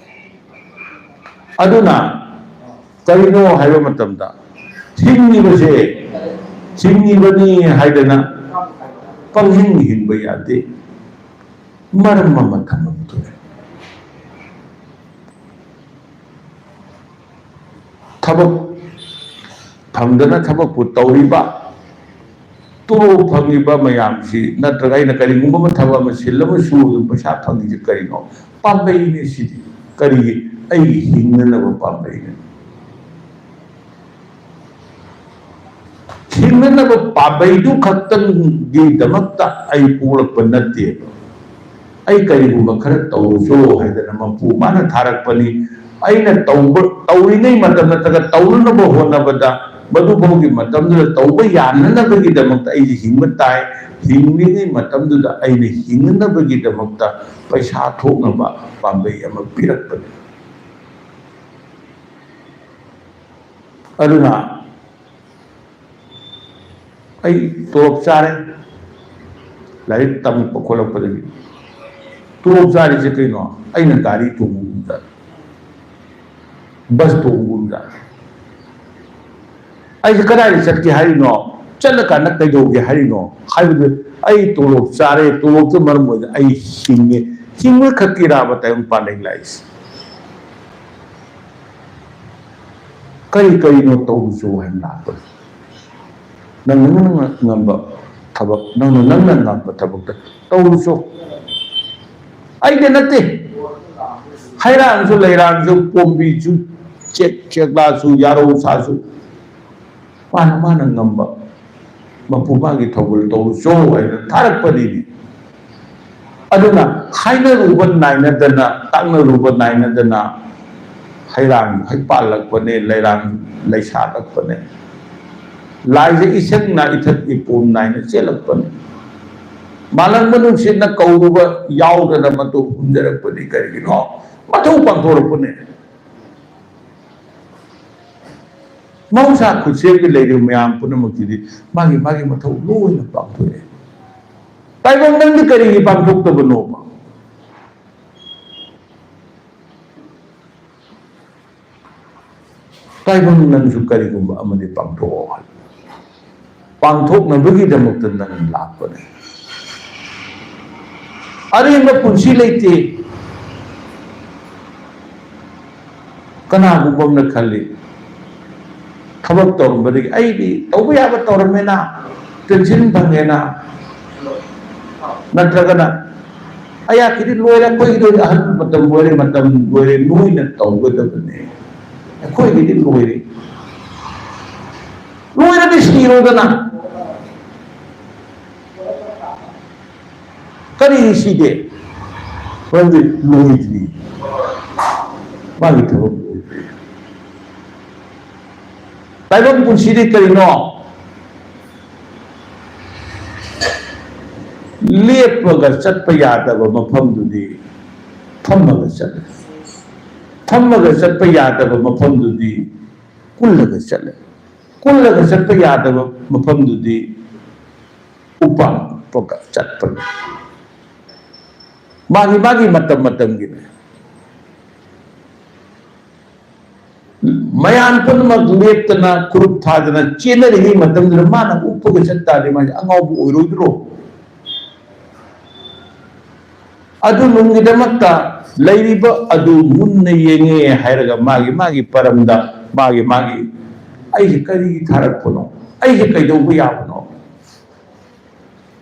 ꯑꯗꯨꯅ ꯀꯔꯤꯅꯣ ꯍꯥꯏꯕ ꯃꯇꯝꯗ, ꯍꯤꯡꯉꯤꯕꯁꯦ ꯍꯤꯡꯉꯤꯕꯅꯤ ꯍꯥꯏꯗꯅ ꯄꯪꯍꯤꯡ ꯍꯤꯡꯕ ꯌꯥꯗꯦ꯫ ꯃꯔꯝ ꯑꯃ ꯊꯝꯃꯝꯗꯣꯏꯅꯤ꯫ ꯊꯕꯛ ꯐꯪꯗꯅ ꯊꯕꯛꯄꯨ ꯇꯧꯔꯤꯕ, ꯇꯣꯂꯣꯞ ꯐꯪꯉꯤꯕ ꯃꯌꯥꯝꯁꯤ, ꯅꯠꯇ꯭ꯔꯒ ꯑꯩꯅ ꯀꯔꯤꯒꯨꯝꯕ ꯑꯃ ꯊꯕꯛ ꯑꯃ ꯁꯤꯜ ꯑꯃ ꯁꯨꯕꯗ ꯄꯩꯁꯥ ꯐꯪꯉꯤꯁꯦ ꯀꯔꯤꯅꯣ? ꯄꯥꯝꯕꯩꯅꯦ ꯁꯤꯗꯤ꯫ ꯀꯔꯤꯒꯤ? ꯑꯩꯒꯤ ꯍꯤꯡꯅꯅꯕ ꯄꯥꯝꯕꯩꯅꯦ꯫ ꯍꯤꯡꯅꯅꯕ ꯄꯥꯝꯕꯩꯗꯨ ꯈꯛꯇꯪꯒꯤꯗꯃꯛꯇ ꯑꯩ ꯄꯣꯛꯂꯛꯄ ꯅꯠꯇꯦꯕ꯫ ꯑꯩ ꯀꯔꯤꯒꯨꯝꯕ ꯈꯔ ꯇꯧꯔꯨꯁꯣ ꯍꯥꯏꯗꯅ ꯃꯄꯨ ꯃꯥꯅ ꯊꯥꯔꯛꯄꯅꯤ꯫ ꯑꯩꯅ ꯇꯧꯕ, ꯇꯧꯔꯤꯉꯩ ꯃꯇꯝ ꯅꯠꯇ꯭ꯔꯒ ꯇꯧꯅꯅꯕ ꯍꯣꯠꯅꯕꯗ ꯃꯗꯨꯐꯥꯎꯒꯤ ꯃꯇꯝꯗꯨꯗ ꯇꯧꯕ ꯌꯥꯅꯅꯕꯒꯤꯗꯃꯛꯇ ꯑꯩꯁꯦ ꯍꯤꯡꯕ ꯇꯥꯏ꯫ ꯍꯤꯡꯂꯤꯉꯩ ꯃꯇꯝꯗꯨꯗ ꯑꯩꯅ ꯍꯤꯡꯅꯅꯕꯒꯤꯗꯃꯛꯇ ꯄꯩꯁꯥ ꯊꯣꯛꯅꯕ ꯄꯥꯝꯕꯩ ꯑꯃ ꯄꯤꯔꯛꯄꯅꯤ꯫ ꯑꯗꯨꯅ ꯑꯩ ꯇꯣꯂꯣꯞ ꯆꯥꯔꯦ, ꯂꯥꯏꯔꯤꯛ ꯇꯝꯃꯛꯄ ꯈꯣꯠꯂꯛꯄꯗꯒꯤ꯫ ꯇꯣꯂꯣꯞ ꯆꯥꯔꯤꯁꯦ ꯀꯩꯅꯣ? ꯑꯩꯅ ꯒꯥꯔꯤ ꯇꯣꯡꯕꯒꯨꯝꯗ, ꯕꯁ ꯇꯣꯡꯕꯒꯨꯝꯗ꯫ ꯑꯩꯁꯦ ꯀꯗꯥꯏꯗ ꯆꯠꯀꯦ ꯍꯥꯏꯔꯤꯅꯣ? ꯆꯠꯂꯀꯥꯟꯗ ꯀꯩꯗꯧꯒꯦ ꯍꯥꯏꯔꯤꯅꯣ? ꯍꯥꯏꯕꯗꯨ, ꯑꯩ ꯇꯣꯂꯣꯞ ꯆꯥꯔꯦ, ꯇꯣꯂꯣꯞꯇꯨ ꯃꯔꯝ ꯑꯣꯏꯗꯅ ꯑꯩ ꯍꯤꯡꯉꯦ꯫ ꯍꯤꯡꯕ ꯈꯛꯀꯤꯔꯥꯕ ꯇꯥꯏꯕꯪ ꯄꯥꯟ ꯂꯩ ꯂꯥꯛꯏꯁꯦ? ꯀꯔꯤ ꯀꯔꯤꯅꯣ ꯇꯧꯕꯁꯨ ꯍꯥꯏꯅ ꯂꯥꯛꯄꯅꯤ꯫ ꯅꯪꯅ ꯅꯪꯅ ꯉꯝꯕ ꯊꯕꯛ, ꯅꯪꯅ ꯅꯪꯅ ꯉꯝꯕ ꯊꯕꯛꯇ ꯇꯧꯔꯨꯆꯣ꯫ ꯑꯩꯗ ꯅꯠꯇꯦ, ꯍꯩꯔꯥꯡꯁꯨ, ꯂꯩꯔꯥꯡꯁꯨ, ꯄꯣꯝꯕꯤꯁꯨ, ꯆꯦꯛ ꯆꯦꯛꯂꯥꯁꯨ, ꯌꯥꯔꯧ ꯁꯥꯁꯨ, ꯃꯥꯅ ꯃꯥꯅ ꯉꯝꯕ ꯃꯄꯨ ꯃꯥꯒꯤ ꯊꯧꯒꯜ ꯇꯧꯔꯨꯆꯣ ꯍꯥꯏꯅ ꯊꯥꯔꯛꯄꯅꯤꯅꯦ꯫ ꯑꯗꯨꯅ ꯍꯥꯏꯅꯔꯨꯕ ꯅꯥꯏꯅꯗꯅ, ꯇꯥꯛꯅꯔꯨꯕ ꯅꯥꯏꯅꯗꯅ ꯍꯩꯔꯥꯡ ꯍꯩ ꯄꯥꯜꯂꯛꯄꯅꯦ, ꯂꯩꯔꯥꯡ ꯂꯩꯁꯥꯠꯂꯛꯄꯅꯦ꯫ ꯂꯥꯏꯁꯦ ꯏꯁꯪꯅ ꯏꯊꯠ ꯏꯄꯣꯝ ꯅꯥꯏꯅ ꯆꯦꯜꯂꯛꯄꯅꯦ꯫ ꯃꯥꯂꯪꯕ ꯅꯨꯡꯁꯤꯠꯅ ꯀꯧꯔꯨꯕ ꯌꯥꯎꯗꯅ ꯃꯇꯨ ꯍꯨꯝꯖꯔꯛꯄꯅꯤ꯫ ꯀꯔꯤꯒꯤꯅꯣ? ꯃꯊꯧ ꯄꯥꯡꯊꯣꯔꯛꯄꯅꯦ꯫ ꯃꯍꯧꯁꯥ ꯈꯨꯠꯁꯦꯝꯒꯤ ꯂꯩꯔꯤꯕ ꯃꯌꯥꯝ ꯄꯨꯝꯅꯃꯛꯁꯤꯗꯤ ꯃꯥꯒꯤ ꯃꯥꯒꯤ ꯃꯊꯧ ꯂꯣꯏꯅ ꯄꯥꯡꯊꯣꯛꯑꯦ꯫ ꯇꯥꯏꯕꯪ, ꯅꯪꯗꯤ ꯀꯔꯤꯒꯤ ꯄꯥꯡꯊꯣꯛꯇꯕꯅꯣꯕ? ꯇꯥꯏꯕꯪ, ꯅꯪꯁꯨ ꯀꯔꯤꯒꯨꯝꯕ ꯑꯃꯗꯤ ꯄꯥꯡꯊꯣꯛꯑꯣ ꯍꯥꯏ꯫ ꯄꯥꯡꯊꯣꯛꯅꯕꯒꯤꯗꯃꯛꯇ ꯅꯪ ꯂꯥꯛꯄꯅꯦ꯫ ꯑꯔꯦꯝꯕ ꯄꯨꯟꯁꯤ ꯂꯩꯇꯦ꯫ ꯀꯅꯥꯒꯨꯝꯕ ꯑꯃꯅ ꯈꯜꯂꯤ, ꯊꯕꯛ ꯇꯧꯔꯝꯕꯗꯒꯤ ꯑꯩꯗꯤ ꯇꯧꯕ ꯌꯥꯕ ꯇꯧꯔꯝꯃꯦꯅ, ꯄꯦꯟꯁꯤꯟ ꯐꯪꯉꯦꯅ, ꯅꯠꯇ꯭ꯔꯒꯅ ꯑꯩꯍꯥꯛꯀꯤꯗꯤ ꯂꯣꯏꯔꯦ, ꯑꯩꯈꯣꯏꯒꯤꯗꯤ ꯑꯍꯜ ꯃꯇꯝ ꯂꯣꯏꯔꯦ, ꯃꯇꯝ ꯂꯣꯏꯔꯦ, ꯅꯣꯏꯅ ꯇꯧꯒꯗꯕꯅꯦ, ꯑꯩꯈꯣꯏꯒꯤꯗꯤ ꯂꯣꯏꯔꯦ꯫ ꯂꯣꯏꯔꯗꯤ ꯁꯤꯔꯣꯗꯅ꯫ ꯀꯔꯤꯒꯤ ꯁꯤꯒꯦ? ꯃꯔꯝꯗꯤ ꯂꯣꯏꯗ꯭ꯔꯤ꯫ ꯃꯥꯒꯤ ꯊꯕꯛ ꯂꯣꯏꯗ꯭ꯔꯤ꯫ ꯇꯥꯏꯕꯪ ꯄꯨꯟꯁꯤꯗꯤ ꯀꯔꯤꯅꯣ? ꯂꯦꯞꯄꯒ ꯆꯠꯄ ꯌꯥꯗꯕ ꯃꯐꯝꯗꯨꯗꯤ ꯐꯝꯃꯒ ꯆꯠꯂꯦ꯫ ꯐꯝꯃꯒ ꯆꯠꯄ ꯌꯥꯗꯕ ꯃꯐꯝꯗꯨꯗꯤ ꯀꯨꯜꯂꯒ ꯆꯠꯂꯦ꯫ ꯀꯨꯜꯂꯒ ꯆꯠꯄ ꯌꯥꯗꯕ ꯃꯐꯝꯗꯨꯗꯤ ꯎꯄꯥꯟ ꯎꯞꯄꯒ ꯆꯠꯄꯅꯤ꯫ ꯃꯥꯒꯤ ꯃꯥꯒꯤ ꯃꯇꯝ ꯃꯇꯝꯒꯤꯅꯦ꯫ ꯃꯌꯥꯝ ꯄꯨꯝꯅꯃꯛ ꯂꯦꯞꯇꯅ ꯈꯨꯔꯨꯞ ꯊꯥꯗꯅ ꯆꯦꯟꯅꯔꯤꯉꯩ ꯃꯇꯝꯗꯨꯗ ꯃꯥꯅ ꯎꯞꯄꯒ ꯆꯠ ꯇꯥꯔꯗꯤ ꯃꯥꯁꯦ ꯑꯉꯥꯎꯕ ꯑꯣꯏꯔꯣꯏꯗ꯭ꯔꯣ? ꯑꯗꯨ ꯅꯨꯡꯒꯤꯗꯃꯛꯇ ꯂꯩꯔꯤꯕ ꯑꯗꯨ ꯃꯨꯟꯅ ꯌꯦꯡꯉꯦ ꯍꯥꯏꯔꯒ ꯃꯥꯒꯤ ꯃꯥꯒꯤ ꯄꯔꯝꯗ ꯃꯥꯒꯤ ꯃꯥꯒꯤ "ꯑꯩꯁꯦ ꯀꯔꯤꯒꯤ ꯊꯥꯔꯛꯄꯅꯣ? ꯑꯩꯁꯦ ꯀꯩꯗꯧꯕ ꯌꯥꯕꯅꯣ?"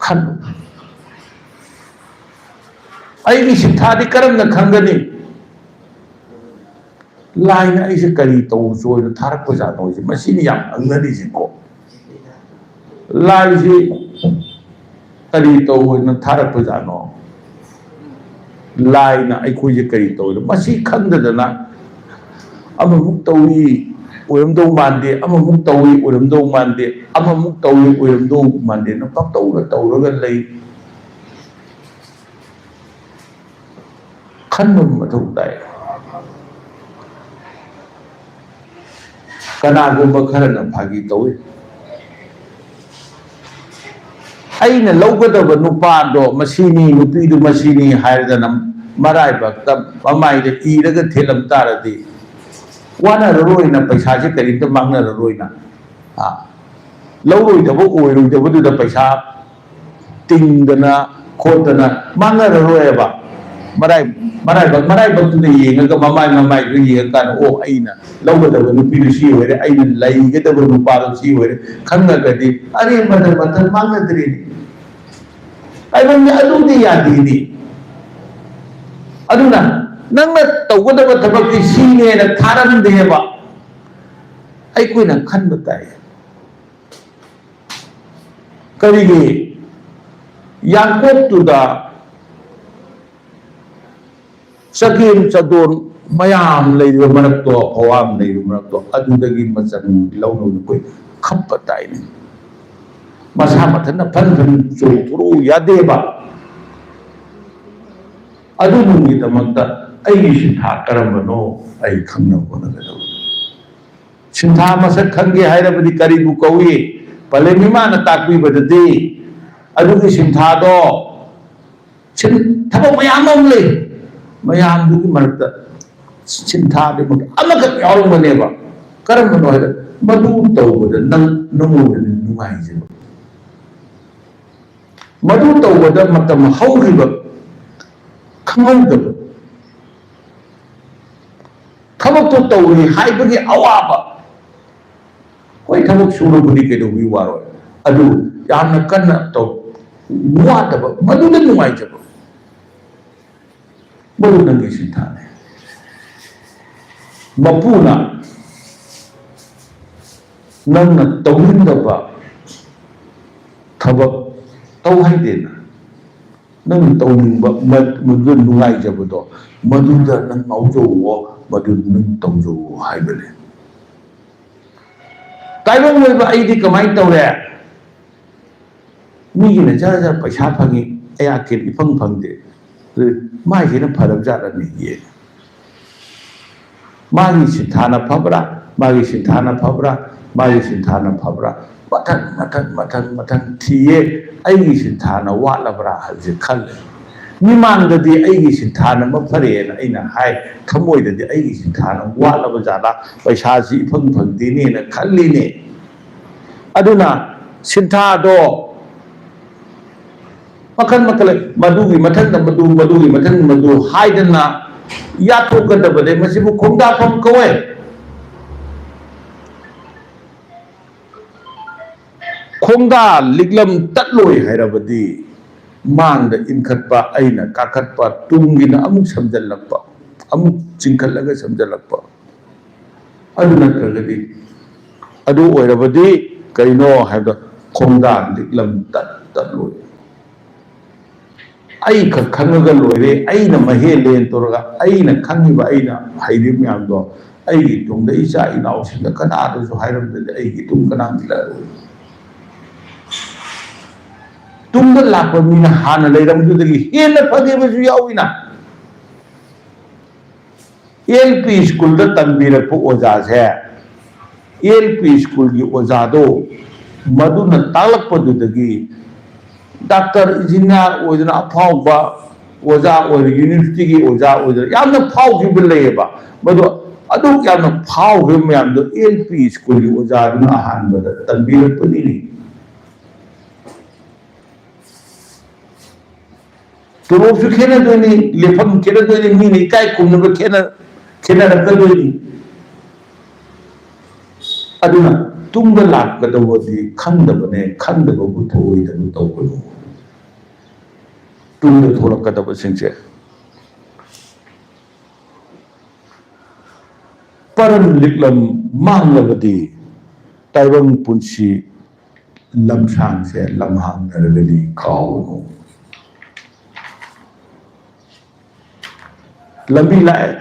ꯈꯜꯂꯨ꯫ "ꯑꯩꯒꯤ ꯁꯤꯟꯊꯥꯗꯤ ꯀꯔꯝꯅ ꯈꯪꯒꯅꯤ? ꯂꯥꯏꯅ ꯑꯩꯁꯦ ꯀꯔꯤ ꯇꯧꯕꯁꯨ ꯑꯣꯏꯅ ꯊꯥꯔꯛꯄꯖꯥꯠꯅꯣ?" ꯍꯥꯏꯁꯦ ꯃꯁꯤꯅꯤ ꯌꯥꯝ ꯍꯪꯅꯔꯤꯁꯤꯀꯣ꯫ ꯂꯥꯏꯁꯤ ꯀꯔꯤ ꯇꯧꯕꯅ ꯊꯥꯔꯛꯄꯖꯥꯠꯅꯣ? ꯂꯥꯏꯅ ꯑꯩꯈꯣꯏꯁꯦ ꯀꯔꯤ ꯇꯧꯔꯤꯅꯣ? ꯃꯁꯤ ꯈꯪꯗꯗꯅ ꯑꯃꯃꯨꯛ ꯇꯧꯏ, ꯑꯣꯏꯔꯝꯗꯧ ꯃꯥꯟꯗꯦ, ꯑꯃꯃꯨꯛ ꯇꯧꯏ, ꯑꯣꯏꯔꯝꯗꯧ ꯃꯥꯟꯗꯦ, ꯑꯃꯃꯨꯛ ꯇꯧꯏ, ꯑꯣꯏꯔꯝꯗꯧ ꯃꯥꯟꯗꯦꯅ ꯄꯪꯇꯧꯗ ꯇꯧꯔꯒ ꯂꯩ꯫ ꯈꯟꯕ ꯃꯊꯧ ꯇꯥꯏ꯫ ꯀꯅꯥꯒꯨꯝꯕ ꯈꯔꯅ ꯐꯥꯒꯤ ꯇꯧꯏ꯫ ꯑꯩꯅ ꯂꯧꯒꯗꯕ ꯅꯨꯄꯥꯗꯣ ꯃꯁꯤꯅꯤ, ꯅꯨꯄꯤꯗꯨ ꯃꯁꯤꯅꯤ ꯍꯥꯏꯔꯗꯅ ꯃꯔꯥꯏꯕꯛꯇ ꯃꯃꯥꯏꯗ ꯏꯔꯒ ꯊꯦꯠꯂꯝ ꯇꯥꯔꯗꯤ ꯋꯥꯅꯔꯔꯣꯏꯅ, ꯄꯩꯁꯥꯁꯦ ꯀꯔꯤꯝꯇ ꯃꯥꯡꯅꯔꯔꯣꯏꯅ꯫ ꯑ, ꯂꯧꯔꯣꯏꯗꯕ ꯑꯣꯏꯔꯣꯏꯗꯕꯗꯨꯗ ꯄꯩꯁꯥ ꯇꯤꯡꯗꯅ ꯈꯣꯠꯇꯅ ꯃꯥꯡꯅꯔꯔꯣꯏꯕ꯫ ꯃꯔꯥꯏ-, ꯃꯔꯥꯏꯕꯛ, ꯃꯔꯥꯏꯕꯛꯇꯨꯗ ꯌꯦꯡꯉꯒ ꯃꯃꯥꯏ ꯃꯃꯥꯏꯗꯨ ꯌꯦꯡꯉꯀꯥꯟꯗ, "ꯑꯣ, ꯑꯩꯅ ꯂꯧꯒꯗꯕ ꯅꯨꯄꯤꯗꯨ ꯁꯤ ꯑꯣꯏꯔꯦ, ꯑꯩꯅ ꯂꯩꯒꯗꯕ ꯅꯨꯄꯥꯗꯣ ꯁꯤ ꯑꯣꯏꯔꯦ" ꯈꯪꯉꯒꯗꯤ ꯑꯔꯦꯝꯕꯗ ꯃꯇꯝ ꯃꯥꯡꯅꯗ꯭ꯔꯤꯅꯤ꯫ ꯇꯥꯏꯕꯪꯗꯤ ꯑꯗꯨꯗꯤ ꯌꯥꯗꯦꯅꯤ꯫ ꯑꯗꯨꯅ ꯅꯪꯅ ꯇꯧꯒꯗꯕ ꯊꯕꯛꯇꯤ ꯁꯤꯅꯦꯅ ꯊꯥꯔꯝꯗꯦꯕ꯫ ꯑꯩꯈꯣꯏꯅ ꯈꯟꯕ ꯇꯥꯏ꯫ ꯀꯔꯤꯒꯤ? ꯌꯥꯡꯀꯣꯛꯇꯨꯗ ꯆꯒꯦꯝ ꯆꯗꯣꯟ ꯃꯌꯥꯝ ꯂꯩꯔꯤꯕ ꯃꯔꯛꯇꯣ, ꯐꯋꯥꯝ ꯂꯩꯔꯤꯕ ꯃꯔꯛꯇꯣ, ꯑꯗꯨꯗꯒꯤ ꯃꯆꯪ ꯂꯧꯅꯕ ꯑꯩꯈꯣꯏ ꯈꯞꯄ ꯇꯥꯏꯅꯦ꯫ ꯃꯁꯥ ꯃꯊꯟꯇ ꯐꯟ ꯐꯟ ꯆꯣꯡꯊꯣꯔꯛꯎ ꯌꯥꯗꯦꯕ꯫ ꯑꯗꯨꯒꯤꯗꯃꯛꯇ ꯑꯩꯒꯤ ꯁꯤꯟꯊꯥ ꯀꯔꯝꯕꯅꯣ ꯑꯩ ꯈꯪꯅꯕ ꯍꯣꯠꯅꯒꯗꯕꯅꯤ꯫ ꯁꯤꯟꯊꯥ ꯃꯁꯛ ꯈꯪꯒꯦ ꯍꯥꯏꯔꯕꯗꯤ ꯀꯔꯤꯕꯨ ꯀꯧꯏ? ꯄꯂꯦꯝ ꯏꯃꯥꯅ ꯇꯥꯛꯄꯤꯕꯗꯗꯤ ꯑꯗꯨꯒꯤ ꯁꯤꯟꯊꯥꯗꯣ ꯁꯤꯟ-, ꯊꯕꯛ ꯃꯌꯥꯝ ꯑꯃ ꯂꯩ꯫ ꯃꯌꯥꯝꯗꯨꯒꯤ ꯃꯔꯛꯇ ꯁꯤꯟꯊꯥꯗꯨꯃꯛ ꯑꯃꯈꯛ ꯌꯥꯎꯔꯝꯒꯅꯦꯕ꯫ ꯀꯔꯝꯕꯅꯣ ꯍꯥꯏꯗ, ꯃꯗꯨ ꯇꯧꯕꯗ ꯅꯪ, ꯅꯉꯣꯟꯗꯗꯤ ꯅꯨꯡꯉꯥꯏꯖꯕ, ꯃꯗꯨ ꯇꯧꯕꯗ ꯃꯇꯝ ꯍꯧꯈꯤꯕ ꯈꯪꯍꯧꯗꯕ, ꯊꯕꯛꯇꯣ ꯇꯧꯔꯤ ꯍꯥꯏꯕꯒꯤ ꯑꯋꯥꯕ꯫ ꯍꯣꯏ, ꯊꯕꯛ ꯁꯨꯔꯕꯨꯗꯤ ꯀꯩꯗꯧꯕꯒꯤ ꯋꯥꯔꯣꯏ? ꯑꯗꯨ ꯌꯥꯝꯅ ꯀꯟꯅ ꯇꯧ-, ꯋꯥꯗꯕ, ꯃꯗꯨꯅ ꯅꯨꯡꯉꯥꯏꯖꯕ, ꯃꯗꯨ ꯅꯪꯒꯤ ꯁꯤꯟꯊꯥꯅꯤ꯫ ꯃꯄꯨꯅ ꯅꯪꯅ ꯇꯧꯅꯤꯡꯗꯕ ꯊꯕꯛ ꯇꯧ ꯍꯥꯏꯗꯦꯅ, ꯅꯪ ꯇꯧꯅꯤꯡꯕ, ꯃ-, ꯃꯗꯨꯗ ꯅꯨꯡꯉꯥꯏꯖꯕꯗꯣ, ꯃꯗꯨꯗ ꯅꯪ ꯉꯥꯎꯖꯧꯋꯣ, ꯃꯗꯨ ꯅꯪ ꯇꯧꯖꯧꯋꯣ ꯍꯥꯏꯕꯅꯦ꯫ ꯇꯥꯏꯕꯪ ꯃꯤꯑꯣꯏꯕ ꯑꯩꯗꯤ ꯀꯃꯥꯏꯅ ꯇꯧꯔꯦ? ꯃꯤꯒꯤꯅ ꯖꯔ ꯖꯔ ꯄꯩꯁꯥ ꯐꯪꯉꯤ, ꯑꯩꯍꯥꯛꯀꯤꯗꯤ ꯏꯐꯪ ꯐꯪꯗꯦ꯫ ꯑꯗꯨ ꯃꯥꯏꯁꯤꯅ ꯐꯔꯕ ꯖꯥꯠꯂꯅꯦ ꯌꯦꯡꯉꯦ꯫ ꯃꯥꯒꯤ ꯁꯤꯟꯊꯥꯅ ꯐꯕ꯭ꯔꯥ, ꯃꯥꯒꯤ ꯁꯤꯟꯊꯥꯅ ꯐꯕ꯭ꯔꯥ, ꯃꯥꯒꯤ ꯁꯤꯟꯊꯥꯅ ꯐꯕ꯭ꯔꯥ? ꯃꯊꯪ, ꯃꯊꯪ, ꯃꯊꯪ, ꯃꯊꯪ ꯊꯤꯌꯦ꯫ ꯑꯩꯒꯤ ꯁꯤꯟꯊꯥꯅ ꯋꯥꯠꯂꯕ꯭ꯔꯥ ꯍꯥꯏꯕꯁꯦ ꯈꯜꯂꯦ꯫ ꯃꯤꯃꯥꯡꯗꯗꯤ ꯑꯩꯒꯤ ꯁꯤꯟꯊꯥꯅ ꯃꯐꯔꯦꯅ ꯑꯩꯅ ꯍꯥꯏ, ꯊꯃꯣꯏꯗꯗꯤ ꯑꯩꯒꯤ ꯁꯤꯟꯊꯥꯅ ꯋꯥꯠꯂꯕ ꯖꯥꯠꯂꯥ, ꯄꯩꯁꯥꯁꯤ ꯏꯐꯪ ꯐꯪꯗꯦꯅꯦꯅ ꯈꯜꯂꯤꯅꯦ꯫ ꯑꯗꯨꯅ ꯁꯤꯟꯊꯥꯗꯣ ꯃꯈꯜ ꯃꯈꯜ ꯂꯩ꯫ ꯃꯗꯨꯒꯤ ꯃꯊꯪꯗ ꯃꯗꯨ, ꯃꯗꯨꯒꯤ ꯃꯊꯪꯗ ꯃꯗꯨ ꯍꯥꯏꯗꯅ ꯌꯥꯊꯣꯛꯀꯗꯕꯅꯦ꯫ ꯃꯁꯤꯕꯨ ꯈꯣꯡꯗꯥꯐꯝ ꯀꯧꯋꯦ꯫ ꯈꯣꯡꯗꯥ ꯂꯤꯛꯂꯝ ꯇꯠꯂꯣꯏ ꯍꯥꯏꯔꯕꯗꯤ ꯃꯥꯡꯗ ꯏꯟꯈꯠꯄ, ꯑꯩꯅ ꯀꯥꯈꯠꯄ, ꯇꯨꯡꯒꯤꯅ ꯑꯃꯨꯛ ꯁꯝꯖꯜꯂꯛꯄ, ꯑꯃꯨꯛ ꯆꯤꯡꯈꯠꯂꯒ ꯁꯝꯖꯜꯂꯛꯄ꯫ ꯑꯗꯨ ꯅꯠꯇ꯭ꯔꯒꯗꯤ, ꯑꯗꯨ ꯑꯣꯏꯔꯕꯗꯤ ꯀꯩꯅꯣ ꯍꯥꯏꯕꯗ ꯈꯣꯡꯗꯥ ꯂꯤꯛꯂꯝ ꯇꯠ ꯇꯠꯂꯣꯏ꯫ ꯑꯩ ꯈꯛ ꯈꯪꯉꯒ ꯂꯣꯏꯔꯦ, ꯑꯩꯅ ꯃꯍꯦꯜꯂꯦꯅ ꯇꯧꯔꯒ, ꯑꯩꯅ ꯈꯪꯉꯤꯕ, ꯑꯩꯅ ꯍꯩꯔꯤꯕ ꯃꯌꯥꯝꯗꯣ ꯑꯩꯒꯤ ꯇꯨꯡꯗ ꯏꯆꯥ ꯏꯅꯥꯎꯁꯤꯡꯗ ꯀꯅꯥꯗꯁꯨ ꯍꯥꯏꯔꯝꯗ꯭ꯔꯗꯤ ꯑꯩꯒꯤ ꯇꯨꯡ ꯀꯅꯥꯝ ꯏꯜꯂꯛꯑꯔꯣꯏ꯫ ꯇꯨꯡꯗ ꯂꯥꯛꯄ ꯃꯤꯅ ꯍꯥꯟꯅ ꯂꯩꯔꯝꯕꯗꯨꯗꯒꯤ ꯍꯦꯟꯅ ꯐꯒꯦꯕꯁꯨ ꯌꯥꯎꯏꯅ꯫ ꯑꯦꯜ ꯄꯤ ꯁ꯭ꯀꯨꯜꯗ ꯇꯝꯕꯤꯔꯛꯄ ꯑꯣꯖꯥꯁꯦ, ꯑꯦꯜ ꯄꯤ ꯁ꯭ꯀꯨꯜꯒꯤ ꯑꯣꯖꯥꯗꯣ, ꯃꯗꯨꯅ ꯇꯥꯛꯂꯛꯄꯗꯨꯗꯒꯤ ꯗꯥꯛꯇꯔ, ꯏꯟꯖꯤꯅꯤꯌꯥꯔ ꯑꯣꯏꯗꯅ ꯑꯐꯥꯎꯕ ꯑꯣꯖꯥ ꯑꯣꯏꯔ, ꯌꯨꯅꯤꯚꯔꯁꯤꯇꯤꯒꯤ ꯑꯣꯖꯥ ꯑꯣꯏꯗꯅ ꯌꯥꯝꯅ ꯐꯥꯎꯈꯤꯕ ꯂꯩꯌꯦꯕ꯫ ꯃꯗꯣ ꯑꯗꯨꯛ ꯌꯥꯝꯅ ꯐꯥꯎꯈꯤꯕ ꯃꯌꯥꯝꯗꯣ ꯑꯦꯜ ꯄꯤ ꯁ꯭ꯀꯨꯜꯒꯤ ꯑꯣꯖꯥꯗꯨꯅ ꯑꯍꯥꯟꯕꯗ ꯇꯝꯕꯤꯔꯛꯄꯅꯤꯅꯦ꯫ ꯇꯣꯂꯣꯞꯁꯨ ꯈꯦꯠꯅꯗꯣꯏꯅꯤ, ꯂꯦꯞꯐꯝ ꯈꯦꯠꯅꯗꯣꯏꯅꯤ, ꯃꯤꯅ ꯏꯀꯥꯏ ꯈꯨꯝꯅꯕ ꯈꯦꯠꯅ-, ꯈꯦꯠꯅꯔꯛꯀꯗꯣꯏꯅꯤ꯫ ꯑꯗꯨꯅ ꯇꯨꯡꯗ ꯂꯥꯛꯀꯗꯧꯕꯗꯤ ꯈꯪꯗꯕꯅꯦ, ꯈꯪꯗꯕꯕꯨ ꯊꯑꯣꯏꯗꯕ ꯇꯧꯒꯅꯨ꯫ ꯇꯨꯡꯗ ꯊꯣꯛꯂꯛꯀꯗꯕꯁꯤꯡꯁꯦ ꯄꯔꯝ ꯂꯤꯛꯂꯝ ꯃꯥꯡꯂꯕꯗꯤ ꯇꯥꯏꯕꯪ ꯄꯨꯟꯁꯤ ꯂꯝꯁꯥꯡꯁꯦ ꯂꯝꯍꯥꯡꯅꯔꯒꯗꯤ ꯀꯥꯎꯒꯅꯨ꯫ ꯂꯝꯕꯤ ꯂꯥꯛꯑꯦ,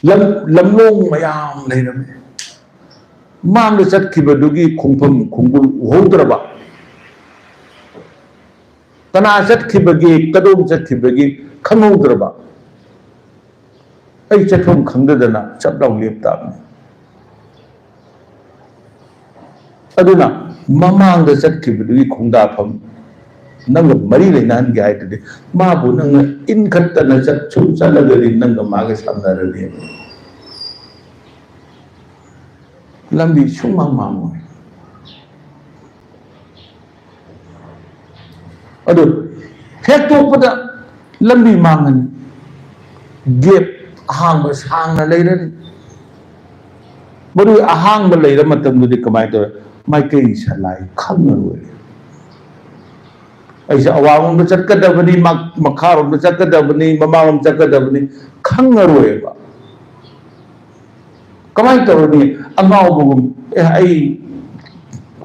ꯂꯝ-, ꯂꯝꯂꯣꯡ ꯃꯌꯥꯝ ꯂꯩꯔꯝꯃꯦ꯫ ꯃꯥꯡꯗ ꯆꯠꯈꯤꯕꯗꯨꯒꯤ ꯈꯣꯡꯐꯝ ꯈꯣꯡꯒꯨꯜ ꯎꯍꯧꯗ꯭ꯔꯕ, ꯀꯅꯥ ꯆꯠꯈꯤꯕꯒꯦ, ꯀꯗꯣꯝ ꯆꯠꯈꯤꯕꯒꯦ ꯈꯪꯍꯧꯗ꯭ꯔꯕ, ꯑꯩ ꯆꯠꯐꯝ ꯈꯪꯗꯗꯅ ꯆꯞ ꯂꯥꯎ ꯂꯦꯞ ꯇꯥꯕꯅꯤ꯫ ꯑꯗꯨꯅ ꯃꯃꯥꯡꯗ ꯆꯠꯈꯤꯕꯗꯨꯒꯤ ꯈꯣꯡꯗꯥꯐꯝ ꯅꯪꯒ ꯃꯔꯤ ꯂꯩꯅꯍꯟꯒꯦ ꯍꯥꯏꯗꯨꯗꯤ, ꯃꯥꯕꯨ ꯅꯪꯅ ꯏꯟꯈꯠꯇꯅ ꯆꯠ-, ꯁꯨꯝ ꯆꯠꯂꯒꯗꯤ ꯅꯪꯒ ꯃꯥꯒ ꯁꯝꯅꯔꯅꯤ꯫ ꯂꯝꯕꯤ ꯁꯨꯡꯃꯥꯡ ꯃꯥꯡꯉꯣꯏ꯫ ꯑꯗꯨ ꯍꯦꯛ ꯇꯣꯛꯄꯗ ꯂꯝꯕꯤ ꯃꯥꯡꯉꯅꯤ, ꯒꯦꯞ ꯑꯍꯥꯡꯕ ꯁꯥꯡꯅ ꯂꯩꯔꯅꯤ꯫ ꯃꯗꯨꯒꯤ ꯑꯍꯥꯡꯕ ꯂꯩꯔ ꯃꯇꯝꯗꯨꯗꯤ ꯀꯃꯥꯏꯅ ꯇꯧꯋꯦ? ꯃꯥꯏꯀꯩ ꯁꯂꯥꯏ ꯈꯪꯉꯔꯣꯏ꯫ ꯑꯩꯁꯦ ꯑꯋꯥꯡꯂꯣꯝꯗ ꯆꯠꯀꯗꯕꯅꯤ, ꯃ-, ꯃꯈꯥꯔꯣꯝꯗ ꯆꯠꯀꯗꯕꯅꯤ, ꯃꯃꯥꯡꯂꯣꯝ ꯆꯠꯀꯗꯕꯅꯤ ꯈꯪꯉꯔꯣꯏꯕ꯫ ꯀꯃꯥꯏꯅ ꯇꯧꯔꯅꯤ? ꯑꯉꯥꯎꯕꯒꯨꯝ, "ꯑꯦ, ꯑꯩ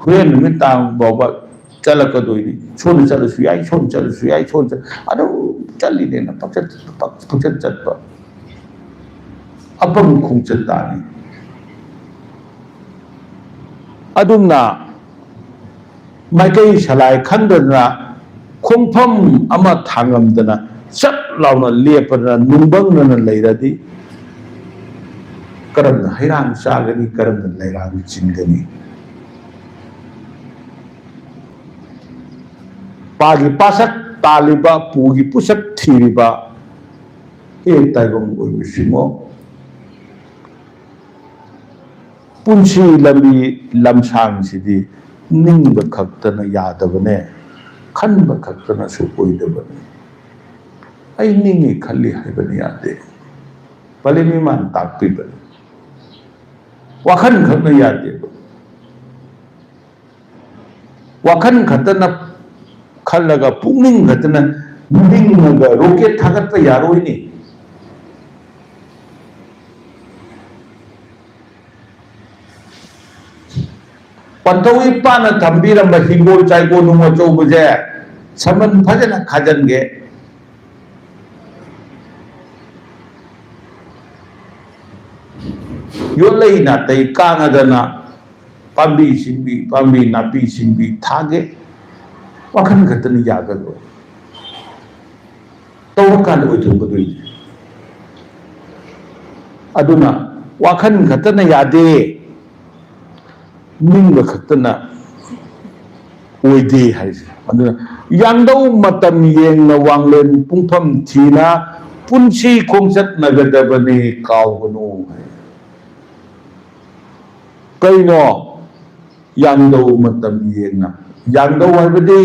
ꯍꯣꯔꯦꯟ ꯅꯨꯃꯤꯠ ꯇꯥꯡ ꯐꯥꯎꯕ ꯆꯠꯂꯛꯀꯗꯣꯏꯅꯤ꯫ ꯁꯣꯝꯗ ꯆꯠꯂꯁꯨ ꯌꯥꯏ, ꯁꯣꯝꯗ ꯆꯠꯂꯁꯨ ꯌꯥꯏ, ꯁꯣꯝꯗ ꯆꯠ-, ꯑꯗꯨꯝ ꯆꯠꯂꯤꯅꯦꯅ ꯄꯪꯆꯠ, ꯄꯪꯆꯠ ꯆꯠꯄ ꯑꯄꯪ ꯈꯣꯡꯆꯠ ꯇꯥꯅꯤ꯫ ꯑꯗꯨꯝꯅ ꯃꯥꯏꯀꯩ ꯁꯂꯥꯏ ꯈꯪꯗꯗꯅ, ꯈꯣꯡꯐꯝ ꯑꯃ ꯊꯥꯡꯉꯝꯗꯅ, ꯆꯞ ꯂꯥꯎꯅ ꯂꯦꯞꯄꯗꯅ ꯅꯨꯡꯕꯪꯗꯅ ꯂꯩꯔꯗꯤ ꯀꯔꯝꯅ ꯍꯩꯔꯥꯡ ꯆꯥꯒꯅꯤ, ꯀꯔꯝꯅ ꯂꯩꯔꯥꯡ ꯆꯤꯟꯒꯅꯤ? ꯄꯥꯒꯤ ꯄꯥꯁꯛ ꯇꯥꯜꯂꯤꯕ, ꯄꯨꯒꯤ ꯄꯨꯁꯛ ꯊꯤꯔꯤꯕ ꯍꯦꯛ ꯇꯥꯏꯕꯪ ꯑꯣꯏꯕꯁꯤꯡꯉꯣ, ꯄꯨꯟꯁꯤ ꯂꯝꯕꯤ ꯂꯝꯁꯥꯡꯁꯤꯗꯤ ꯅꯤꯡꯕ ꯈꯛꯇꯅ ꯌꯥꯗꯕꯅꯦ, ꯈꯟꯕ ꯈꯛꯇꯅꯁꯨ ꯑꯣꯏꯗꯕꯅꯦ꯫ ꯑꯩ ꯅꯤꯡꯉꯤ ꯈꯜꯂꯤ ꯍꯥꯏꯕꯅ ꯌꯥꯗꯦ꯫ ꯄꯂꯦꯝ ꯏꯃꯥꯅ ꯇꯥꯛꯄꯤꯕꯅꯤ꯫ ꯋꯥꯈꯜ ꯈꯛꯅ ꯌꯥꯗꯦꯕ꯫ ꯋꯥꯈꯜ ꯈꯛꯇꯅ ꯈꯜꯂꯒ, ꯄꯨꯛꯅꯤꯡ ꯈꯛꯇꯅ ꯅꯤꯡꯉꯒ ꯔꯣꯀꯦꯠ ꯊꯥꯒꯠꯄ ꯌꯥꯔꯣꯏꯅꯦ꯫ ꯄꯟꯊꯧ ꯏꯄꯥꯅ ꯊꯝꯕꯤꯔꯝꯕ ꯍꯤꯡꯒꯣꯜ ꯆꯥꯏꯒꯣꯜ ꯅꯨꯡ ꯑꯆꯧꯕꯁꯦ ꯁꯃꯟ ꯐꯖꯅ ꯈꯥꯖꯤꯟꯒꯦ꯫ ꯌꯣꯠꯂꯩ ꯅꯥꯇꯩ ꯀꯥꯟꯅꯗꯅ ꯄꯥꯝꯕꯤ ꯁꯤꯡꯕꯤ, ꯄꯥꯝꯕꯤ ꯅꯥꯄꯤ ꯁꯤꯡꯕꯤ ꯊꯥꯒꯦ꯫ ꯋꯥꯈꯜ ꯈꯛꯇꯅ ꯌꯥꯒꯗ꯭ꯔꯣ? ꯇꯧꯔꯀꯥꯟꯗ ꯑꯣꯏꯊꯣꯛꯀꯗꯣꯏꯅꯤ꯫ ꯑꯗꯨꯅ ꯋꯥꯈꯜ ꯈꯛꯇꯅ ꯌꯥꯗꯦ, ꯅꯤꯡꯕ ꯈꯛꯇꯅ ꯑꯣꯏꯗꯦ ꯍꯥꯏꯁꯦ꯫ ꯑꯗꯨꯅ ꯌꯥꯡꯗꯧ ꯃꯇꯝ ꯌꯦꯡꯅ ꯋꯥꯡꯂꯦꯟ ꯄꯨꯡꯐꯝ ꯊꯤꯅ ꯄꯨꯟꯁꯤ ꯈꯣꯡꯆꯠꯅꯒꯗꯕꯅꯤ, ꯀꯥꯎꯒꯅꯨ ꯍꯥꯏ꯫ ꯀꯩꯅꯣ? ꯌꯥꯡꯗꯧ ꯃꯇꯝ ꯌꯦꯡꯅ꯫ ꯌꯥꯡꯗꯧ ꯍꯥꯏꯕꯗꯤ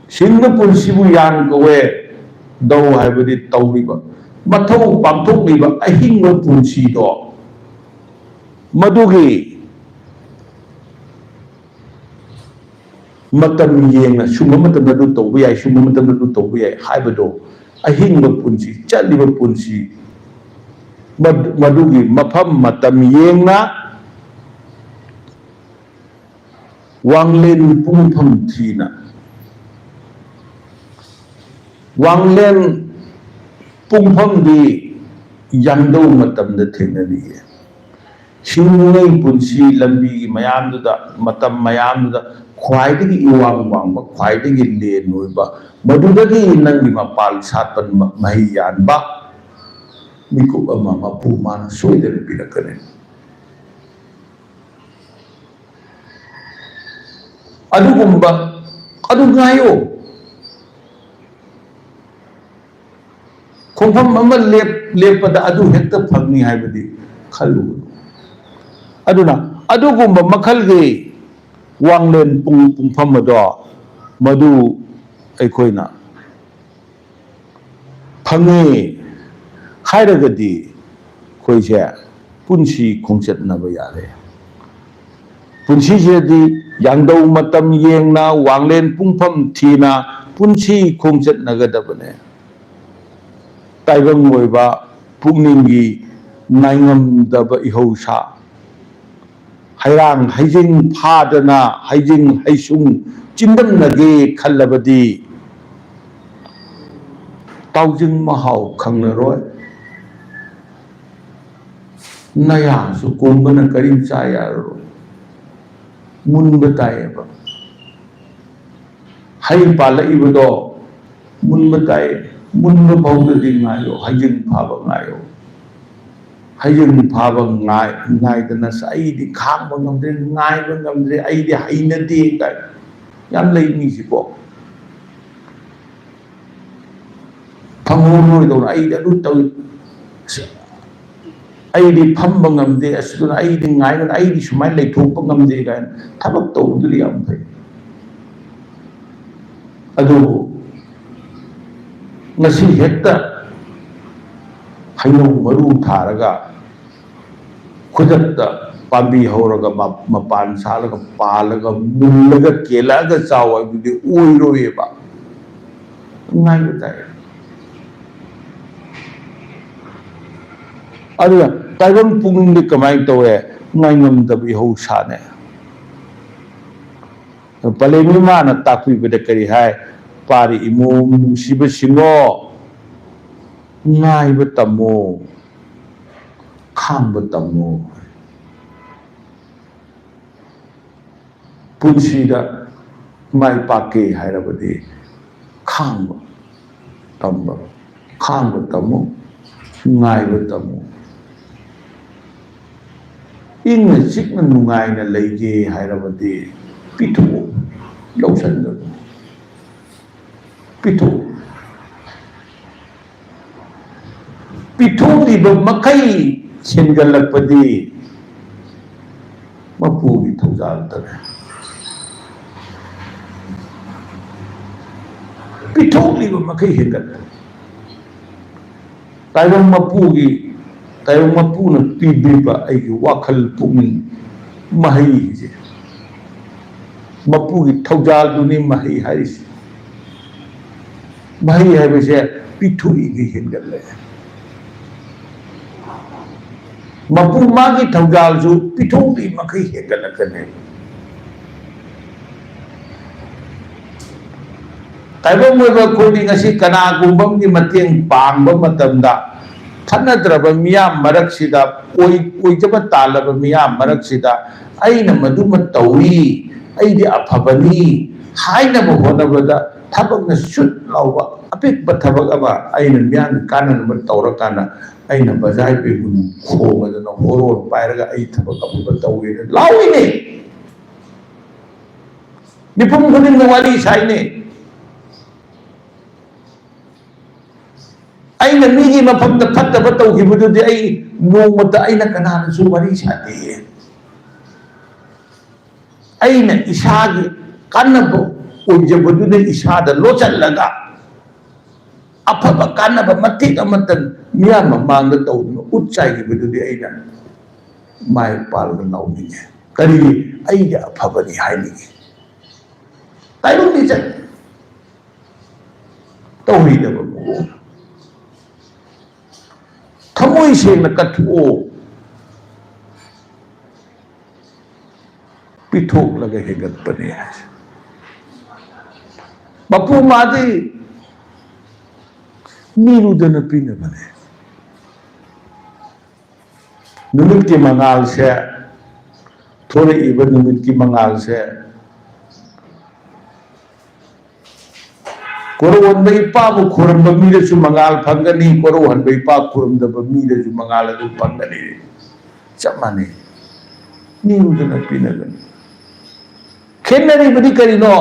ꯍꯤꯡꯕ ꯄꯨꯟꯁꯤꯕꯨ ꯌꯥꯡ ꯀꯧꯋꯦ꯫ ꯗꯧ ꯍꯥꯏꯕꯗꯤ ꯇꯧꯔꯤꯕ, ꯃꯊꯧ ꯄꯥꯡꯊꯣꯛꯂꯤꯕ ꯑꯍꯤꯡꯕ ꯄꯨꯟꯁꯤꯗꯣ, ꯃꯗꯨꯒꯤ ꯃꯇꯝ ꯌꯦꯡꯅ ꯁꯨꯝꯕ ꯃꯇꯝꯗ ꯑꯗꯨ ꯇꯧꯕ ꯌꯥꯏ, ꯁꯨꯝꯕ ꯃꯇꯝꯗ ꯑꯗꯨ ꯇꯧꯕ ꯌꯥꯏ ꯍꯥꯏꯕꯗꯣ, ꯑꯍꯤꯡꯕ ꯄꯨꯟꯁꯤ, ꯆꯠꯂꯤꯕ ꯄꯨꯟꯁꯤ, ꯃꯗꯨ-, ꯃꯗꯨꯒꯤ ꯃꯐꯝ ꯃꯇꯝ ꯌꯦꯡꯅ ꯋꯥꯡꯂꯦꯟ ꯄꯨꯡꯐꯝ ꯊꯤꯅ꯫ ꯋꯥꯡꯂꯦꯟ ꯄꯨꯡꯐꯝꯗꯤ ꯌꯥꯡꯗꯧ ꯃꯇꯝꯗ ꯊꯦꯡꯅꯔꯤꯌꯦ꯫ ꯍꯤꯡꯂꯤꯉꯩ ꯄꯨꯟꯁꯤ ꯂꯝꯕꯤꯒꯤ ꯃꯌꯥꯝꯗꯨꯗ, ꯃꯇꯝ ꯃꯌꯥꯝꯗꯨꯗ ꯈ꯭ꯋꯥꯏꯗꯒꯤ ꯏꯋꯥꯡ ꯋꯥꯡꯕ, ꯈ꯭ꯋꯥꯏꯗꯒꯤ ꯂꯦꯟ ꯑꯣꯏꯕ, ꯃꯗꯨꯗꯒꯤ ꯅꯪꯒꯤ ꯃꯄꯥꯜ ꯁꯥꯠꯄ ꯃ-, ꯃꯍꯩ ꯌꯥꯟꯕ ꯃꯤꯀꯨꯞ ꯑꯃ ꯃꯄꯨ ꯃꯥꯅ ꯁꯣꯏꯗꯅ ꯄꯤꯔꯛꯀꯅꯤ꯫ ꯑꯗꯨꯒꯨꯝꯕ, ꯑꯗꯨ ꯉꯥꯏꯌꯣ꯫ ꯈꯣꯡꯐꯝ ꯑꯃ ꯂꯦꯞ-, ꯂꯦꯞꯄꯗ ꯑꯗꯨ ꯍꯦꯛꯇ ꯐꯪꯅꯤ ꯍꯥꯏꯕꯗꯤ ꯈꯜꯂꯨꯒꯅꯨ꯫ ꯑꯗꯨꯅ ꯑꯗꯨꯒꯨꯝꯕ ꯃꯈꯜꯒꯤ ꯋꯥꯡꯂꯦꯟ ꯄꯨꯡ-, ꯄꯨꯡꯐꯝ ꯑꯗꯣ, ꯃꯗꯨ ꯑꯩꯈꯣꯏꯅ ꯐꯪꯉꯦ ꯍꯥꯏꯔꯒꯗꯤ ꯑꯩꯈꯣꯏꯁꯦ ꯄꯨꯟꯁꯤ ꯈꯣꯡꯆꯠꯅꯕ ꯌꯥꯔꯦ꯫ ꯄꯨꯟꯁꯤꯁꯤꯗꯤ ꯌꯥꯡꯗꯧ ꯃꯇꯝ ꯌꯦꯡꯅ, ꯋꯥꯡꯂꯦꯟ ꯄꯨꯡꯐꯝ ꯊꯤꯅ ꯄꯨꯟꯁꯤ ꯈꯣꯡꯆꯠꯅꯒꯗꯕꯅꯦ꯫ ꯇꯥꯏꯕꯪ ꯑꯣꯏꯕ ꯄꯨꯛꯅꯤꯡꯒꯤ ꯉꯥꯏꯉꯝꯗꯕ ꯏꯍꯧꯁꯥ, ꯍꯩꯔꯥꯡ ꯍꯩꯖꯤꯡ ꯐꯥꯗꯅ ꯍꯩꯖꯤꯡ ꯍꯩꯁꯨꯡ ꯆꯤꯟꯗꯝꯅꯒꯦ ꯈꯜꯂꯕꯗꯤ, ꯇꯥꯎꯖꯤꯡ ꯃꯍꯥꯎ ꯈꯪꯂꯔꯣꯏ꯫ ꯅꯌꯥꯁꯨ ꯀꯨꯝꯕꯅ ꯀꯔꯤꯝ ꯆꯥ ꯌꯥꯔꯔꯣꯏ꯫ ꯃꯨꯟꯕ ꯇꯥꯏꯌꯦꯕ꯫ ꯍꯩ ꯄꯥꯜꯂꯛꯏꯕꯗꯣ ꯃꯨꯟꯕ ꯇꯥꯏ꯫ ꯃꯨꯟꯕ ꯐꯥꯎꯗꯗꯤ ꯉꯥꯏꯌꯣ, ꯍꯩꯖꯤꯡ ꯐꯥꯕ ꯉꯥꯏꯌꯣ꯫ ꯍꯩꯖꯤꯡ ꯐꯥꯕ ꯉꯥꯏ-, ꯉꯥꯏꯗꯅ "ꯑꯁ, ꯑꯩꯗꯤ ꯈꯥꯡꯕ ꯉꯝꯗ꯭ꯔꯦ, ꯉꯥꯏꯕ ꯉꯝꯗ꯭ꯔꯦ, ꯑꯩꯗꯤ ꯍꯩꯅꯗꯦ" ꯀꯥꯏ ꯌꯥꯝ ꯂꯩ ꯃꯤꯁꯤꯀꯣ꯫ ꯐꯪꯍꯧꯔꯣꯏꯗꯧꯅ ꯑꯩꯗꯤ ꯑꯗꯨ ꯇꯧꯏ, ꯑꯁ, ꯑꯩꯗꯤ ꯐꯝꯕ ꯉꯝꯗꯦ, ꯑꯁ, ꯑꯗꯨꯅ ꯑꯩꯗꯤ ꯉꯥꯏꯕ, ꯑꯩꯗꯤ ꯁꯨꯃꯥꯏꯅ ꯂꯩꯊꯣꯛꯄ ꯉꯝꯗꯦ ꯀꯥꯏꯅ ꯊꯕꯛ ꯇꯧꯕꯗꯨꯗꯤ ꯌꯥꯝ ꯐꯩ꯫ ꯑꯗꯨꯕꯨ ꯉꯁꯤ ꯍꯦꯛꯇ ꯍꯩꯅꯧ ꯃꯔꯨ ꯊꯥꯔꯒ ꯈꯨꯗꯛꯇ ꯄꯥꯝꯕꯤ ꯍꯧꯔꯒ ꯃ-, ꯃꯄꯥꯟ ꯁꯥꯠꯂꯒ ꯄꯥꯜꯂꯒ ꯃꯨꯜꯂꯒ ꯀꯦꯜꯂꯛꯑꯒ ꯆꯥꯎ ꯍꯥꯏꯕꯗꯨꯗꯤ ꯑꯣꯏꯔꯣꯏꯌꯦꯕ꯫ ꯉꯥꯏꯕ ꯇꯥꯏ꯫ ꯑꯗꯨꯅ ꯇꯥꯏꯕꯪ ꯄꯨꯛꯅꯤꯡꯗꯤ ꯀꯃꯥꯏꯅ ꯇꯧꯋꯦ? ꯉꯥꯏꯉꯝꯗꯕ ꯏꯍꯧꯁꯥꯅꯦ꯫ ꯄꯂꯦꯝ ꯏꯃꯥꯅ ꯇꯥꯛꯄꯤꯕꯗ ꯀꯔꯤ ꯍꯥꯏ? "ꯄꯥꯔꯤ ꯏꯃꯣꯝ ꯅꯨꯡꯁꯤꯕ ꯁꯤꯡꯉꯣ, ꯉꯥꯏꯕ ꯇꯝꯃꯣ, ꯈꯥꯡꯕ ꯇꯝꯃꯣ"꯫ ꯄꯨꯟꯁꯤꯗ ꯃꯥꯏ ꯄꯥꯛꯀꯦ ꯍꯥꯏꯔꯕꯗꯤ ꯈꯥꯡꯕ ꯇꯝꯕ, ꯈꯥꯡꯕ ꯇꯝꯃꯨ, ꯉꯥꯏꯕ ꯇꯝꯃꯨ꯫ ꯏꯪꯅ ꯆꯤꯛꯅ ꯅꯨꯡꯉꯥꯏꯅ ꯂꯩꯒꯦ ꯍꯥꯏꯔꯕꯗꯤ ꯄꯤꯊꯣꯛꯎ, ꯂꯧꯁꯤꯟꯒꯅꯨ꯫ ꯄꯤꯊꯣꯛꯎ꯫ ꯄꯤꯊꯣꯛꯂꯤꯕ ꯃꯈꯩ ꯍꯦꯟꯒꯠꯂꯛꯄꯗꯤ ꯃꯄꯨꯒꯤ ꯊꯧꯖꯥꯜꯗꯅꯦ꯫ ꯄꯤꯊꯣꯛꯂꯤꯕ ꯃꯈꯩ ꯍꯦꯟꯒꯠꯄ꯫ ꯇꯥꯏꯕꯪ ꯃꯄꯨꯒꯤ, ꯇꯥꯏꯕꯪ ꯃꯄꯨꯅ ꯄꯤꯕꯤꯕ ꯑꯩꯒꯤ ꯋꯥꯈꯜ ꯄꯨꯛꯅꯤꯡ ꯃꯍꯩꯁꯦ, ꯃꯄꯨꯒꯤ ꯊꯧꯖꯥꯜꯗꯨꯅꯤ ꯃꯍꯩ ꯍꯥꯏꯔꯤꯁꯦ꯫ ꯃꯍꯩ ꯍꯥꯏꯕꯁꯦ ꯄꯤꯊꯣꯛꯏꯒꯩ ꯍꯦꯟꯒꯠꯂꯦ꯫ ꯃꯄꯨ ꯃꯥꯒꯤ ꯊꯧꯖꯥꯜꯁꯨ ꯄꯤꯊꯣꯛꯂꯤ ꯃꯈꯩ ꯍꯦꯟꯒꯠꯂꯛꯀꯅꯦꯕ꯫ ꯇꯥꯏꯕꯪ ꯑꯣꯏꯕ ꯑꯩꯈꯣꯏꯗꯤ ꯉꯁꯤ ꯀꯅꯥꯒꯨꯝꯕ ꯑꯃꯒꯤ ꯃꯇꯦꯡ ꯄꯥꯡꯕ ꯃꯇꯝꯗ, ꯊꯠꯅꯗ꯭ꯔꯕ ꯃꯤꯌꯥꯝ ꯃꯔꯛꯁꯤꯗ, ꯑꯣꯏ-, ꯑꯣꯏꯖꯕ ꯇꯥꯜꯂꯕ ꯃꯤꯌꯥꯝ ꯃꯔꯛꯁꯤꯗ, "ꯑꯩꯅ ꯃꯗꯨꯃ ꯇꯧꯏ, ꯑꯩꯗꯤ ꯑꯐꯕꯅꯤ" ꯍꯥꯏꯅꯕ ꯍꯣꯠꯅꯕꯗ, ꯊꯕꯛꯅ ꯁꯨꯠ ꯂꯥꯎꯕ ꯑꯄꯤꯛꯄ ꯊꯕꯛ ꯑꯃ ꯑꯩꯅ ꯃꯤꯌꯥꯝꯒꯤ ꯀꯥꯟꯅꯅꯕ ꯇꯧꯔꯀꯥꯟꯗ, ꯑꯩꯅ ꯕꯖꯥꯏ ꯕꯦꯒꯨꯟ ꯈꯣꯡꯉꯗꯅ ꯍꯣꯔꯣꯟ ꯄꯥꯏꯔꯒ ꯑꯩ ꯊꯕꯛ ꯑꯐꯕ ꯇꯧꯋꯦꯅ ꯂꯥꯎꯏꯅꯦ꯫ ꯃꯤꯄꯨꯝ ꯈꯨꯗꯤꯡꯃꯛ ꯋꯥꯔꯤ ꯁꯥꯏꯅꯦ꯫ ꯑꯩꯅ ꯃꯤꯒꯤ ꯃꯐꯝꯗ ꯐꯠꯇꯕ ꯇꯧꯈꯤꯕꯗꯨꯗꯤ ꯑꯩ ꯅꯣꯡꯃꯇ ꯑꯩꯅ ꯀꯅꯥꯅꯁꯨ ꯋꯥꯔꯤ ꯁꯥꯗꯦ꯫ ꯑꯩꯅ ꯏꯁꯥꯒꯤ ꯀꯥꯟꯅꯕ ꯑꯣꯏꯖꯕꯗꯨꯅ ꯏꯁꯥꯗ ꯂꯣꯠꯁꯤꯜꯂꯒ ꯑꯐꯕ ꯀꯥꯟꯅꯕ ꯃꯇꯦꯛ ꯑꯃꯇꯪ ꯃꯤꯌꯥꯝ ꯃꯃꯥꯡꯗ ꯇꯧꯗꯨꯅ ꯎꯠ ꯆꯥꯏꯈꯤꯕꯗꯨꯗꯤ ꯑꯩꯅ ꯃꯥꯏ ꯄꯥꯛꯂꯒ ꯂꯥꯎꯅꯤꯡꯉꯦ꯫ ꯀꯔꯤꯒꯤ? ꯑꯩꯒꯤ ꯑꯐꯕꯅꯤ ꯍꯥꯏꯅꯤꯡꯉꯤ꯫ ꯇꯥꯏꯕꯪ ꯃꯤꯆꯠ ꯇꯧꯍꯩꯗꯕ ꯃꯑꯣꯡ꯫ ꯊꯃꯣꯏ ꯁꯦꯡꯅ ꯀꯠꯊꯣꯛꯑꯣ꯫ ꯄꯤꯊꯣꯛꯂꯒ ꯍꯦꯟꯒꯠꯄꯅꯦ ꯍꯥꯏꯁꯦ꯫ ꯃꯄꯨ ꯃꯥꯗꯤ ꯅꯤꯔꯨꯗꯅ ꯄꯤꯅꯕꯅꯦ꯫ ꯅꯨꯃꯤꯠꯀꯤ ꯃꯉꯥꯜꯁꯦ, ꯊꯣꯔꯛꯏꯕ ꯅꯨꯃꯤꯠꯀꯤ ꯃꯉꯥꯜꯁꯦ, ꯀꯣꯔꯧꯍꯟꯕ ꯏꯄꯥꯕꯨ ꯈꯨꯔꯨꯝꯕ ꯃꯤꯗꯁꯨ ꯃꯉꯥꯜ ꯐꯪꯒꯅꯤ, ꯀꯣꯔꯧꯍꯟꯕ ꯏꯄꯥ ꯈꯨꯔꯨꯝꯗꯕ ꯃꯤꯗꯁꯨ ꯃꯉꯥꯜ ꯑꯗꯨ ꯐꯪꯒꯅꯤ꯫ ꯆꯞ ꯃꯥꯟꯅꯩ꯫ ꯅꯤꯔꯨꯗꯅ ꯄꯤꯅꯒꯅꯤ꯫ ꯈꯦꯠꯅꯔꯤꯕꯗꯤ ꯀꯔꯤꯅꯣ?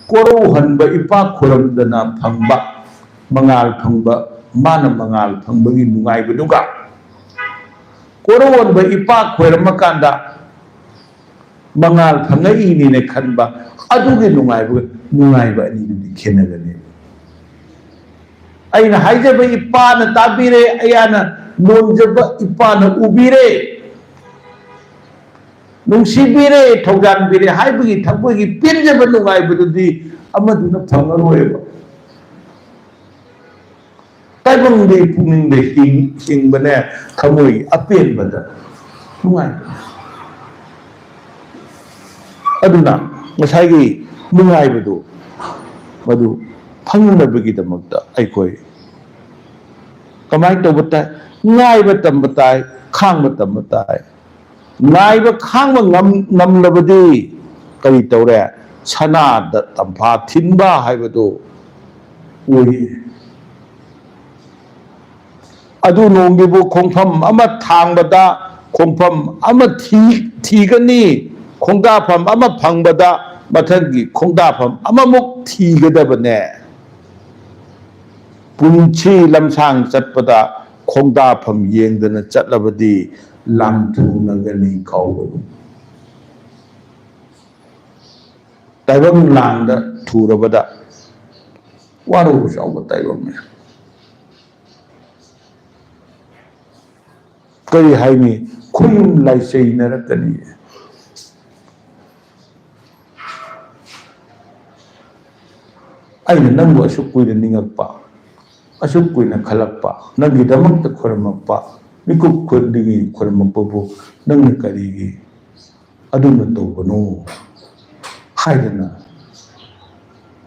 ꯀꯣꯔꯧꯍꯟꯕ ꯏꯄꯥ ꯈꯨꯔꯨꯝꯗꯅ ꯐꯪꯕ ꯃꯉꯥꯜ ꯐꯪꯕ, ꯃꯥꯅ ꯃꯉꯥꯜ ꯐꯪꯕꯒꯤ ꯅꯨꯡꯉꯥꯏꯕꯗꯨꯒ, ꯀꯣꯔꯧꯍꯟꯕ ꯏꯄꯥ ꯈꯣꯏꯔꯝꯃꯀꯥꯟꯗ ꯃꯉꯥꯜ ꯐꯪꯉꯛꯏꯅꯦꯅ ꯈꯟꯕ, ꯑꯗꯨꯒꯤ ꯅꯨꯡꯉꯥꯏꯕ, ꯅꯨꯡꯉꯥꯏꯕ ꯑꯅꯤꯗꯨꯗꯤ ꯈꯦꯠꯅꯒꯅꯦꯕ꯫ ꯑꯩꯅ ꯍꯥꯏꯖꯕ ꯏꯄꯥꯅ ꯇꯥꯕꯤꯔꯦ, ꯑꯩꯅ ꯅꯣꯟꯖꯕ ꯏꯄꯥꯅ ꯎꯕꯤꯔꯦ, ꯅꯨꯡꯁꯤꯕꯤꯔꯦ, ꯊꯧꯖꯥꯟꯕꯤꯔꯦ ꯍꯥꯏꯕꯒꯤ ꯊꯃꯣꯏꯒꯤ ꯄꯦꯟꯖꯕ ꯅꯨꯡꯉꯥꯏꯕꯗꯨꯗꯤ ꯑꯃꯗꯨꯅ ꯐꯪꯉꯔꯣꯏꯕ꯫ ꯇꯥꯏꯕꯪꯗꯤ ꯄꯨꯛꯅꯤꯡꯗ ꯍꯤꯡ-, ꯍꯤꯡꯕꯅꯦ, ꯊꯃꯣꯏ ꯑꯄꯦꯟꯕꯗ ꯅꯨꯡꯉꯥꯏꯕ꯫ ꯑꯗꯨꯅ ꯉꯁꯥꯏꯒꯤ ꯅꯨꯡꯉꯥꯏꯕꯗꯨ, ꯃꯗꯨ ꯐꯪꯅꯕꯒꯤꯗꯃꯛꯇ ꯑꯩꯈꯣꯏ ꯀꯃꯥꯏꯅ ꯇꯧꯕ ꯇꯥꯏ? ꯉꯥꯏꯕ ꯇꯝꯕ ꯇꯥꯏ, ꯈꯥꯡꯕ ꯇꯝꯕ ꯇꯥꯏ꯫ ꯉꯥꯏꯕ ꯈꯥꯡꯕ ꯉꯝ-, ꯉꯝꯂꯕꯗꯤ ꯀꯔꯤ ꯇꯧꯔꯦ? ꯁꯅꯥꯗ ꯇꯝꯐꯥ ꯊꯤꯟꯕ ꯍꯥꯏꯕꯗꯨ ꯑꯣꯏꯌꯦ꯫ ꯑꯗꯨ ꯅꯣꯡꯒꯤꯕꯨ ꯈꯣꯡꯐꯝ ꯑꯃ ꯊꯥꯡꯕꯗ ꯈꯣꯡꯐꯝ ꯑꯃ ꯊꯤ-, ꯊꯤꯒꯅꯤ, ꯈꯣꯡꯗꯥꯐꯝ ꯑꯃ ꯐꯪꯕꯗ ꯃꯊꯪꯒꯤ ꯈꯣꯡꯗꯥꯐꯝ ꯑꯃꯃꯨꯛ ꯊꯤꯒꯗꯕꯅꯦ꯫ ꯄꯨꯟꯁꯤ ꯂꯝꯁꯥꯡ ꯆꯠꯄꯗ ꯈꯣꯡꯗꯥꯐꯝ ꯌꯦꯡꯗꯅ ꯆꯠꯂꯕꯗꯤ ꯂꯥꯡꯊꯨꯅꯒꯅꯤ ꯀꯥꯎꯕꯕꯨ꯫ ꯇꯥꯏꯕꯪ ꯂꯥꯡꯗ ꯊꯨꯔꯕꯗ ꯋꯥꯔꯧꯕ ꯆꯥꯎꯕ ꯇꯥꯏꯕꯪꯅꯦ꯫ ꯀꯔꯤ ꯍꯥꯏꯅꯤ? ꯈꯣꯏꯌꯨꯝ ꯂꯥꯏꯆꯩꯅꯔꯛꯀꯅꯤ꯫ ꯑꯩꯅ ꯅꯪꯕꯨ ꯑꯁꯨꯛ ꯀꯨꯏꯅ ꯅꯤꯡꯉꯛꯄ, ꯑꯁꯨꯛ ꯀꯨꯏꯅ ꯈꯜꯂꯛꯄ, ꯅꯪꯒꯤꯗꯃꯛꯇ ꯈꯨꯔꯨꯝꯃꯛꯄ, ꯃꯤꯀꯨꯞ ꯈꯨꯗꯤꯡꯒꯤ ꯈꯨꯔꯨꯝꯃꯛꯄꯕꯨ ꯅꯪꯅ ꯀꯔꯤꯒꯤ ꯑꯗꯨꯝꯅ ꯇꯧꯕꯅꯣ ꯍꯥꯏꯗꯅ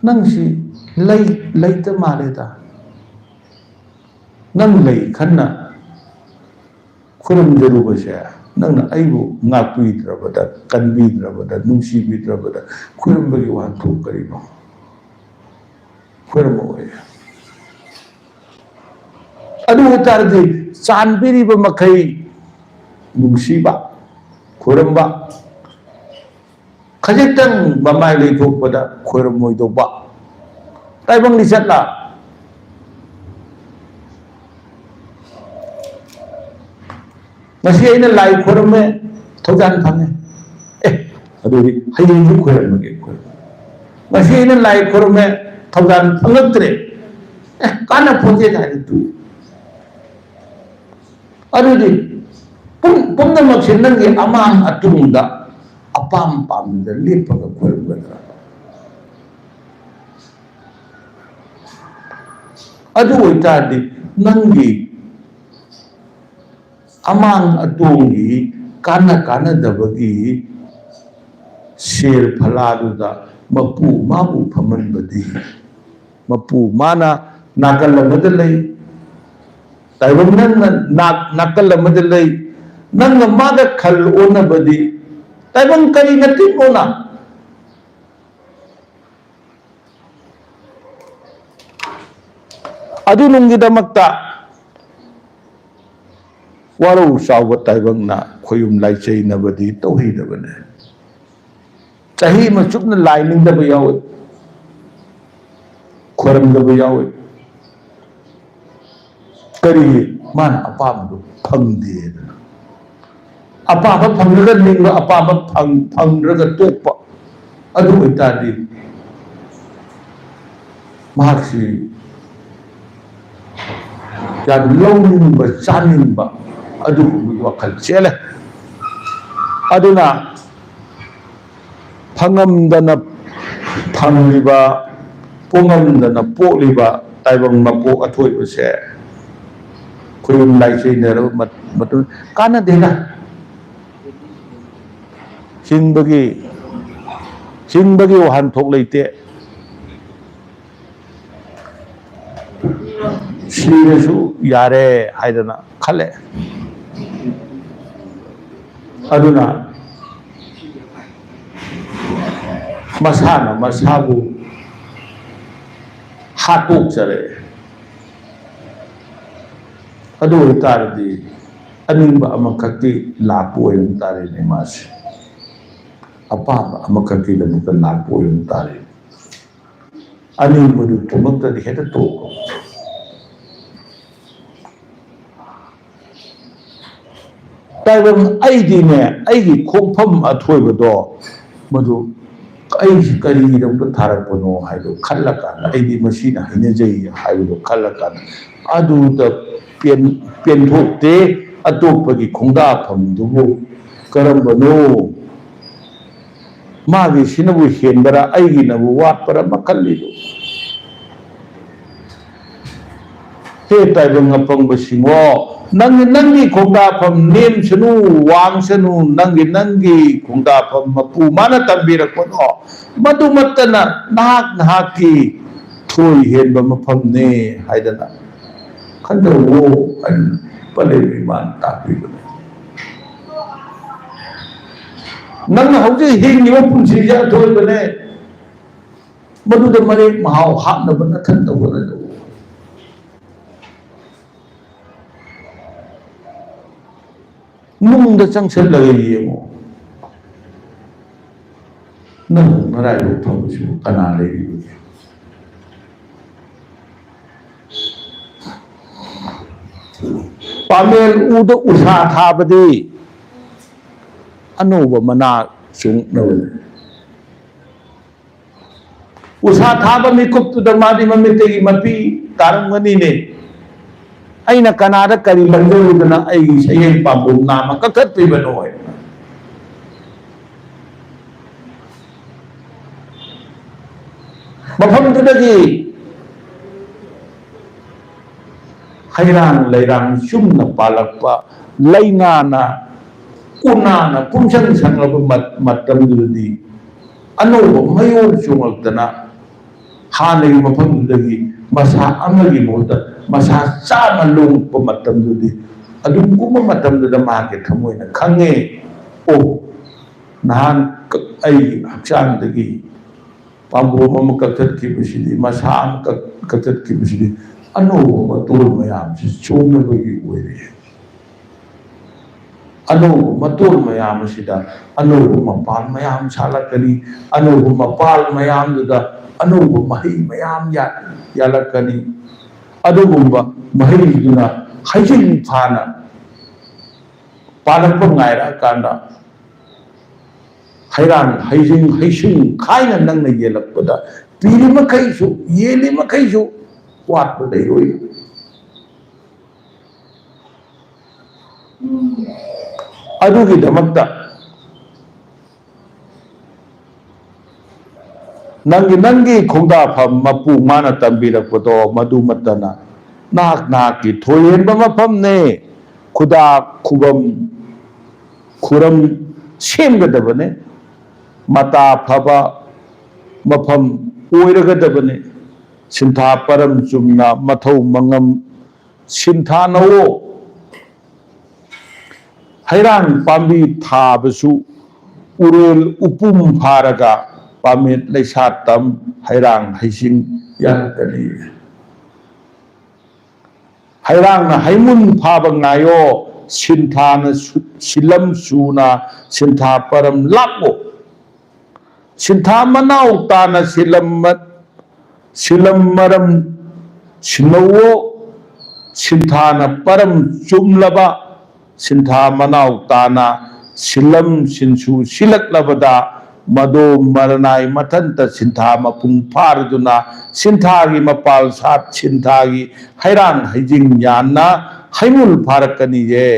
ꯅꯪꯁꯤ ꯂꯩ, ꯂꯩꯇ ꯃꯥꯜꯂꯦꯗ꯫ ꯅꯪ ꯂꯩ ꯈꯟꯅ ꯈꯨꯔꯨꯝꯖꯔꯨꯕꯁꯦ, ꯅꯪꯅ ꯑꯩꯕꯨ ꯉꯥꯛꯄꯤꯗ꯭ꯔꯕꯗ, ꯀꯟꯕꯤꯗ꯭ꯔꯕꯗ, ꯅꯨꯡꯁꯤꯕꯤꯗ꯭ꯔꯕꯗ ꯈꯨꯔꯨꯝꯕꯒꯤ ꯋꯥꯍꯟꯊꯣꯛ ꯀꯔꯤꯅꯣ? ꯈꯨꯔꯨꯝꯃꯛꯑꯣꯏ꯫ ꯑꯗꯨ ꯑꯣꯏꯇꯥꯔꯗꯤ ꯆꯥꯟꯕꯤꯔꯤꯕ ꯃꯈꯩ ꯅꯨꯡꯁꯤꯕ, ꯈꯨꯔꯨꯝꯕ, ꯈꯖꯤꯛꯇꯪ ꯃꯃꯥꯏ ꯂꯩꯊꯣꯛꯄꯗ ꯈꯣꯏꯔꯝꯃꯣꯏꯗꯧꯕ ꯇꯥꯏꯕꯪ ꯂꯤꯆꯠꯂ? ꯉꯁꯤ ꯑꯩꯅ ꯂꯥꯏ ꯈꯣꯏꯔꯝꯃꯦ, ꯊꯧꯖꯥꯜ ꯐꯪꯉꯦ꯫ ꯑꯦ, ꯑꯗꯨꯗꯤ ꯍꯌꯦꯡꯁꯨ ꯈꯣꯏꯔꯝꯃꯒꯦ, ꯈꯣꯏꯔꯝꯃꯒꯦ꯫ ꯉꯁꯤ ꯑꯩꯅ ꯂꯥꯏ ꯈꯣꯏꯔꯝꯃꯦ, ꯊꯧꯖꯥꯜ ꯐꯪꯉꯛꯇ꯭ꯔꯦ꯫ ꯑꯦ, ꯀꯥꯟꯅ ꯄꯣꯠꯇꯦ ꯍꯥꯏꯅ ꯇꯣꯛꯏ꯫ ꯑꯗꯨꯗꯤ ꯄꯨꯝ-, ꯄꯨꯝꯅꯃꯛꯁꯦ ꯅꯪꯒꯤ ꯑꯃꯥꯡ ꯑꯇꯣꯡꯗ, ꯑꯄꯥꯝ ꯄꯥꯝꯗ ꯂꯦꯞꯄꯒ ꯈꯣꯏꯔꯝꯒꯗ꯭ꯔꯥ? ꯑꯗꯨ ꯑꯣꯏꯇꯥꯔꯗꯤ ꯅꯪꯒꯤ ꯑꯃꯥꯡ ꯑꯇꯣꯡꯒꯤ, ꯀꯥꯟꯅ ꯀꯥꯟꯅꯗꯕꯒꯤ ꯁꯦꯔ ꯐꯂꯥꯗꯨꯗ ꯃꯄꯨ ꯃꯥꯕꯨ ꯐꯝꯍꯟꯕꯗꯤ, ꯃꯄꯨ ꯃꯥꯅ ꯅꯥꯀꯜ ꯑꯃꯗ ꯂꯩ, ꯇꯥꯏꯕꯪ ꯅꯪꯅ ꯅꯥꯛ-, ꯅꯥꯀꯜ ꯑꯃꯗ ꯂꯩ, ꯅꯪꯅ ꯃꯥꯒ ꯈꯜ ꯑꯣꯟꯅꯕꯗꯤ ꯇꯥꯏꯕꯪ ꯀꯔꯤ ꯅꯠꯇꯤꯛꯅꯣꯅ? ꯑꯗꯨꯅꯨꯡꯒꯤꯗꯃꯛꯇ ꯋꯥꯔꯧ ꯆꯥꯎꯕ ꯇꯥꯏꯕꯪꯅ ꯈꯣꯏꯌꯨꯝ ꯂꯥꯏꯆꯩꯅꯕꯗꯤ ꯇꯧꯍꯩꯗꯕꯅꯦ꯫ ꯆꯍꯤ ꯑꯃ ꯆꯨꯞꯅ ꯂꯥꯏ ꯅꯤꯡꯗꯕ ꯌꯥꯎꯏ, ꯈꯣꯏꯔꯝꯗꯕ ꯌꯥꯎꯏ꯫ ꯀꯔꯤꯒꯤ? ꯃꯥꯅ ꯑꯄꯥꯝꯕꯗꯨ ꯐꯪꯗꯦꯗꯅ꯫ ꯑꯄꯥꯝꯕ ꯐꯪꯗ꯭ꯔꯒ ꯅꯤꯡꯕ, ꯑꯄꯥꯝꯕ ꯐꯪ-, ꯐꯪꯗ꯭ꯔꯒ ꯇꯣꯛꯄ꯫ ꯑꯗꯨ ꯑꯣꯏꯇꯥꯔꯗꯤ ꯃꯍꯥꯛꯁꯤ ꯌꯥꯝ ꯂꯧꯅꯤꯡꯕ, ꯆꯥꯅꯤꯡꯕ ꯑꯗꯨꯒꯨꯝꯕꯒꯤ ꯋꯥꯈꯜ ꯆꯦꯜꯂꯦ꯫ ꯑꯗꯨꯅ ꯐꯪꯉꯝꯗꯅ ꯐꯪꯂꯤꯕ, ꯄꯣꯛꯉꯝꯗꯅ ꯄꯣꯛꯂꯤꯕ ꯇꯥꯏꯕꯪ ꯃꯄꯣꯛ ꯑꯊꯣꯏꯕꯁꯦ ꯈꯨꯔꯨꯝ ꯂꯥꯏꯆꯩꯅꯔꯕ ꯃꯠ-, ꯃꯇꯨꯡ ꯀꯥꯟꯅꯗꯦꯗ꯫ ꯍꯤꯡꯕꯒꯤ, ꯍꯤꯡꯕꯒꯤ ꯋꯥꯍꯟꯊꯣꯛ ꯂꯩꯇꯦ꯫ ꯁꯤꯔꯁꯨ ꯌꯥꯔꯦ ꯍꯥꯏꯗꯅ ꯈꯜꯂꯦ꯫ ꯑꯗꯨꯅ ꯃꯁꯥꯅ ꯃꯁꯥꯕꯨ ꯍꯥꯠꯇꯣꯛꯆꯔꯦ꯫ ꯑꯗꯨ ꯑꯣꯏꯇꯥꯔꯗꯤ ꯑꯅꯤꯡꯕ ꯑꯃꯈꯛꯇꯤ ꯂꯥꯛꯄ ꯑꯣꯏꯔꯝ ꯇꯥꯔꯦꯅꯦ ꯃꯥꯁꯦ꯫ ꯑꯄꯥꯝꯕ ꯑꯃꯈꯛꯀꯤꯗꯃꯛꯇ ꯂꯥꯛꯄ ꯑꯣꯏꯔꯝ ꯇꯥꯔꯦ꯫ ꯑꯅꯤꯡꯕꯗꯨ ꯊꯨꯡꯉꯛꯇ꯭ꯔꯗꯤ ꯍꯦꯛꯇ ꯇꯣꯛꯑꯣ꯫ ꯇꯥꯏꯕꯪ, ꯑꯩꯗꯤꯅꯦ, ꯑꯩꯒꯤ ꯈꯣꯡꯐꯝ ꯑꯊꯣꯏꯕꯗꯣ, ꯃꯗꯨ ꯑꯩꯁꯤ ꯀꯔꯤꯒꯤꯗꯃꯛꯇ ꯊꯥꯔꯛꯄꯅꯣ ꯍꯥꯏꯗꯣ ꯈꯜꯂꯀꯥꯟꯗ, ꯑꯩꯗꯤ ꯃꯁꯤꯅ ꯍꯩꯅꯖꯩ ꯍꯥꯏꯕꯗꯣ ꯈꯜꯂꯀꯥꯟꯗ, ꯑꯗꯨꯗ ꯄꯦꯟ-, ꯄꯦꯟꯊꯣꯛꯇꯦ꯫ ꯑꯇꯣꯞꯄꯒꯤ ꯈꯣꯡꯗꯥꯐꯝꯗꯨꯕꯨ ꯀꯔꯝꯕꯅꯣ? ꯃꯥꯒꯤꯁꯤꯅꯕꯨ ꯍꯦꯟꯕꯔꯥ, ꯑꯩꯒꯤꯅꯕꯨ ꯋꯥꯠꯄꯔꯥ ꯑꯃ ꯈꯜꯂꯤꯗꯣ꯫ ꯍꯦ ꯇꯥꯏꯕꯪ ꯑꯄꯪꯕꯁꯤꯡꯉꯣ, ꯅꯪꯒꯤ, ꯅꯪꯒꯤ ꯈꯣꯡꯗꯥꯐꯝ ꯅꯦꯝꯁꯅꯨ, ꯋꯥꯡꯁꯅꯨ, ꯅꯪꯒꯤ, ꯅꯪꯒꯤ ꯈꯣꯡꯗꯥꯐꯝ ꯃꯄꯨ ꯃꯥꯅ ꯇꯝꯕꯤꯔꯛꯄꯗꯣ, ꯃꯗꯨꯃꯠꯇꯅ ꯅꯍꯥꯛ, ꯅꯍꯥꯛꯀꯤ ꯊꯣꯏ ꯍꯦꯟꯕ ꯃꯐꯝꯅꯦ ꯍꯥꯏꯗꯅ ꯈꯟꯖꯧꯋꯣ ꯍꯥꯏꯅ ꯄꯂꯦꯝ ꯏꯃꯥꯅ ꯇꯥꯛꯄꯤꯕꯅꯦ꯫ ꯅꯪꯅ ꯍꯧꯖꯤꯛ ꯍꯤꯡꯉꯤꯕ ꯄꯨꯟꯁꯤꯁꯦ ꯑꯊꯣꯏꯕꯅꯦ꯫ ꯃꯗꯨꯗ ꯃꯔꯦꯛ ꯃꯍꯥꯎ ꯍꯥꯞꯅꯕ ꯅꯊꯟꯇ ꯍꯣꯠꯅꯖꯧ꯫ ꯅꯨꯡꯗ ꯆꯪꯁꯤꯜꯂꯒ ꯌꯦꯡꯉꯨ꯫ ꯅꯪ ꯅꯔꯥꯏꯕꯛ ꯐꯕꯁꯤꯕꯨ ꯀꯅꯥ ꯂꯩꯔꯤꯕꯒꯦ? ꯄꯥꯃꯦꯜ ꯎꯗ ꯎꯁꯥ ꯊꯥꯕꯗꯤ ꯑꯅꯧꯕ ꯃꯅꯥ ꯆꯣꯡꯅꯕꯅꯤ꯫ ꯎꯁꯥ ꯊꯥꯕ ꯃꯤꯀꯨꯞꯇꯨꯗ ꯃꯥꯗꯤ ꯃꯃꯤꯠꯇꯒꯤ ꯃꯄꯤ ꯇꯥꯔꯝꯒꯅꯤꯅꯦ꯫ ꯑꯩꯅ ꯀꯅꯥꯗ ꯀꯔꯤ ꯂꯧꯖꯔꯨꯗꯅ ꯑꯩꯒꯤ ꯁꯌꯦꯡ ꯄꯥꯝꯕꯣꯝ ꯅꯥꯝꯃ ꯀꯛꯊꯠꯄꯤꯕꯅꯣ ꯍꯥꯏꯅ꯫ ꯃꯐꯝꯗꯨꯗꯒꯤ ꯍꯩꯔꯥꯡ ꯂꯩꯔꯥꯡ ꯆꯨꯝꯅ ꯄꯥꯜꯂꯛꯄ, ꯂꯩꯅꯥꯅ ꯎꯅꯥꯅ ꯄꯨꯝꯁꯪ ꯁꯪꯂꯕ ꯃꯠ-, ꯃꯇꯝꯗꯨꯗꯗꯤ ꯑꯅꯧꯕ ꯃꯌꯣꯜ ꯆꯣꯡꯂꯛꯇꯅ ꯍꯥꯟꯅꯒꯤ ꯃꯐꯝꯗꯨꯗꯒꯤ ꯃꯁꯥ ꯑꯃꯒꯤ ꯃꯍꯨꯠꯇ ꯃꯁꯥ ꯆꯥꯅ ꯂꯣꯡꯉꯛꯄ ꯃꯇꯝꯗꯨꯗꯤ, ꯑꯗꯨꯒꯨꯝꯕ ꯃꯇꯝꯗꯨꯗ ꯃꯍꯥꯛꯀꯤ ꯊꯃꯣꯏꯅ ꯈꯪꯉꯦ, "ꯑꯣ, ꯅꯍꯥꯟ ꯀ-, ꯑꯩꯒꯤ ꯍꯛꯆꯥꯡꯗꯒꯤ ꯄꯥꯝꯕꯣꯝ ꯑꯃ ꯀꯛꯊꯠꯈꯤꯕꯁꯤꯗꯤ, ꯃꯁꯥ ꯑꯃ ꯀꯛ-, ꯀꯛꯊꯠꯈꯤꯕꯁꯤꯗꯤ ꯑꯅꯧꯕ ꯃꯇꯣꯜ ꯃꯌꯥꯝꯁꯤ ꯆꯣꯡꯅꯕꯒꯤ ꯑꯣꯏꯔꯦ꯫ ꯑꯅꯧꯕ ꯃꯇꯣꯜ ꯃꯌꯥꯝ ꯑꯁꯤꯗ ꯑꯅꯧꯕ ꯃꯄꯥꯟ ꯃꯌꯥꯝ ꯁꯥꯠꯂꯛꯀꯅꯤ꯫ ꯑꯅꯧꯕ ꯃꯄꯥꯟ ꯃꯌꯥꯝꯗꯨꯗ ꯑꯅꯧꯕ ꯃꯍꯩ ꯃꯌꯥꯝ ꯌꯥ-, ꯌꯥꯜꯂꯛꯀꯅꯤ꯫ ꯑꯗꯨꯒꯨꯝꯕ ꯃꯍꯩꯗꯨꯅ ꯍꯩꯖꯤꯡ ꯐꯥꯅ ꯄꯥꯜꯂꯛꯄ ꯉꯥꯏꯔꯛꯑꯀꯥꯟꯗ, ꯍꯩꯔꯥꯡ ꯍꯩꯖꯤꯡ ꯍꯩꯁꯤꯡ ꯈꯥꯏꯅ ꯅꯪꯅ ꯌꯦꯜꯂꯛꯄꯗ, ꯄꯤꯔꯤ ꯃꯈꯩꯁꯨ, ꯌꯦꯜꯂꯤ ꯃꯈꯩꯁꯨ ꯋꯥꯠꯄ ꯂꯩꯔꯣꯏ"꯫ ꯑꯗꯨꯒꯤꯗꯃꯛꯇ ꯅꯪꯒꯤ, ꯅꯪꯒꯤ ꯈꯣꯡꯗꯥꯐꯝ ꯃꯄꯨ ꯃꯥꯅ ꯇꯝꯕꯤꯔꯛꯄꯗꯣ ꯃꯗꯨꯃꯠꯇꯅ ꯅꯍꯥꯛ, ꯅꯍꯥꯛꯀꯤ ꯊꯣꯏꯍꯦꯟꯕ ꯃꯐꯝꯅꯦ꯫ ꯈꯨꯗꯥ ꯈꯨꯕꯝ ꯈꯨꯔꯝ ꯁꯦꯝꯒꯗꯕꯅꯦ꯫ ꯃꯇꯥ ꯐꯕ ꯃꯐꯝ ꯑꯣꯏꯔꯒꯗꯕꯅꯦ꯫ ꯁꯤꯟꯊꯥ ꯄꯔꯝ ꯆꯨꯝꯅ ꯃꯊꯧ ꯃꯉꯝ ꯁꯤꯟꯊꯥꯅꯧꯋꯣ꯫ ꯍꯩꯔꯥꯡ ꯄꯥꯝꯕꯤ ꯊꯥꯕꯁꯨ ꯎꯔꯣꯜ ꯎꯄꯨꯝ ꯐꯥꯔꯒ ꯄꯥꯃꯦꯠ ꯂꯩꯁꯥ ꯇꯝ ꯍꯩꯔꯥꯡ ꯍꯩꯁꯤꯡ ꯌꯥꯔꯛꯀꯅꯤ꯫ ꯍꯩꯔꯥꯡꯅ ꯍꯩꯃꯨꯟ ꯐꯥꯕ ꯉꯥꯏꯌꯣ, ꯁꯤꯟꯊꯥꯅ ꯁꯨ-, ꯁꯤꯂꯝ ꯁꯨꯅ ꯁꯤꯟꯊꯥ ꯄꯔꯝ ꯂꯥꯛꯂꯣ꯫ ꯁꯤꯟꯊꯥ ꯃꯅꯥꯎ ꯇꯥꯅ ꯁꯤꯂꯝ ꯃ-, ꯁꯤꯂꯝ ꯃꯔꯝ ꯁꯤꯟꯅꯧꯋꯣ, ꯁꯤꯟꯊꯥꯅ ꯄꯔꯝ ꯆꯨꯝꯂꯕ ꯁꯤꯟꯊꯥ ꯃꯅꯥꯎ ꯇꯥꯅ ꯁꯤꯂꯝ ꯁꯤꯟꯁꯨ ꯁꯤꯜꯂꯛꯂꯕꯗ ꯃꯗꯣ ꯃꯔꯅꯥꯏ ꯃꯊꯟꯇ ꯁꯤꯟꯊꯥ ꯃꯄꯨꯡ ꯐꯥꯔꯗꯨꯅ ꯁꯤꯟꯊꯥꯒꯤ ꯃꯄꯥꯜ ꯁꯥꯠ ꯁꯤꯟꯊꯥꯒꯤ ꯍꯩꯔꯥꯡ ꯍꯩꯖꯤꯡ ꯌꯥꯟꯅ ꯍꯩꯃꯨꯜ ꯐꯥꯔꯛꯀꯅꯤꯌꯦ꯫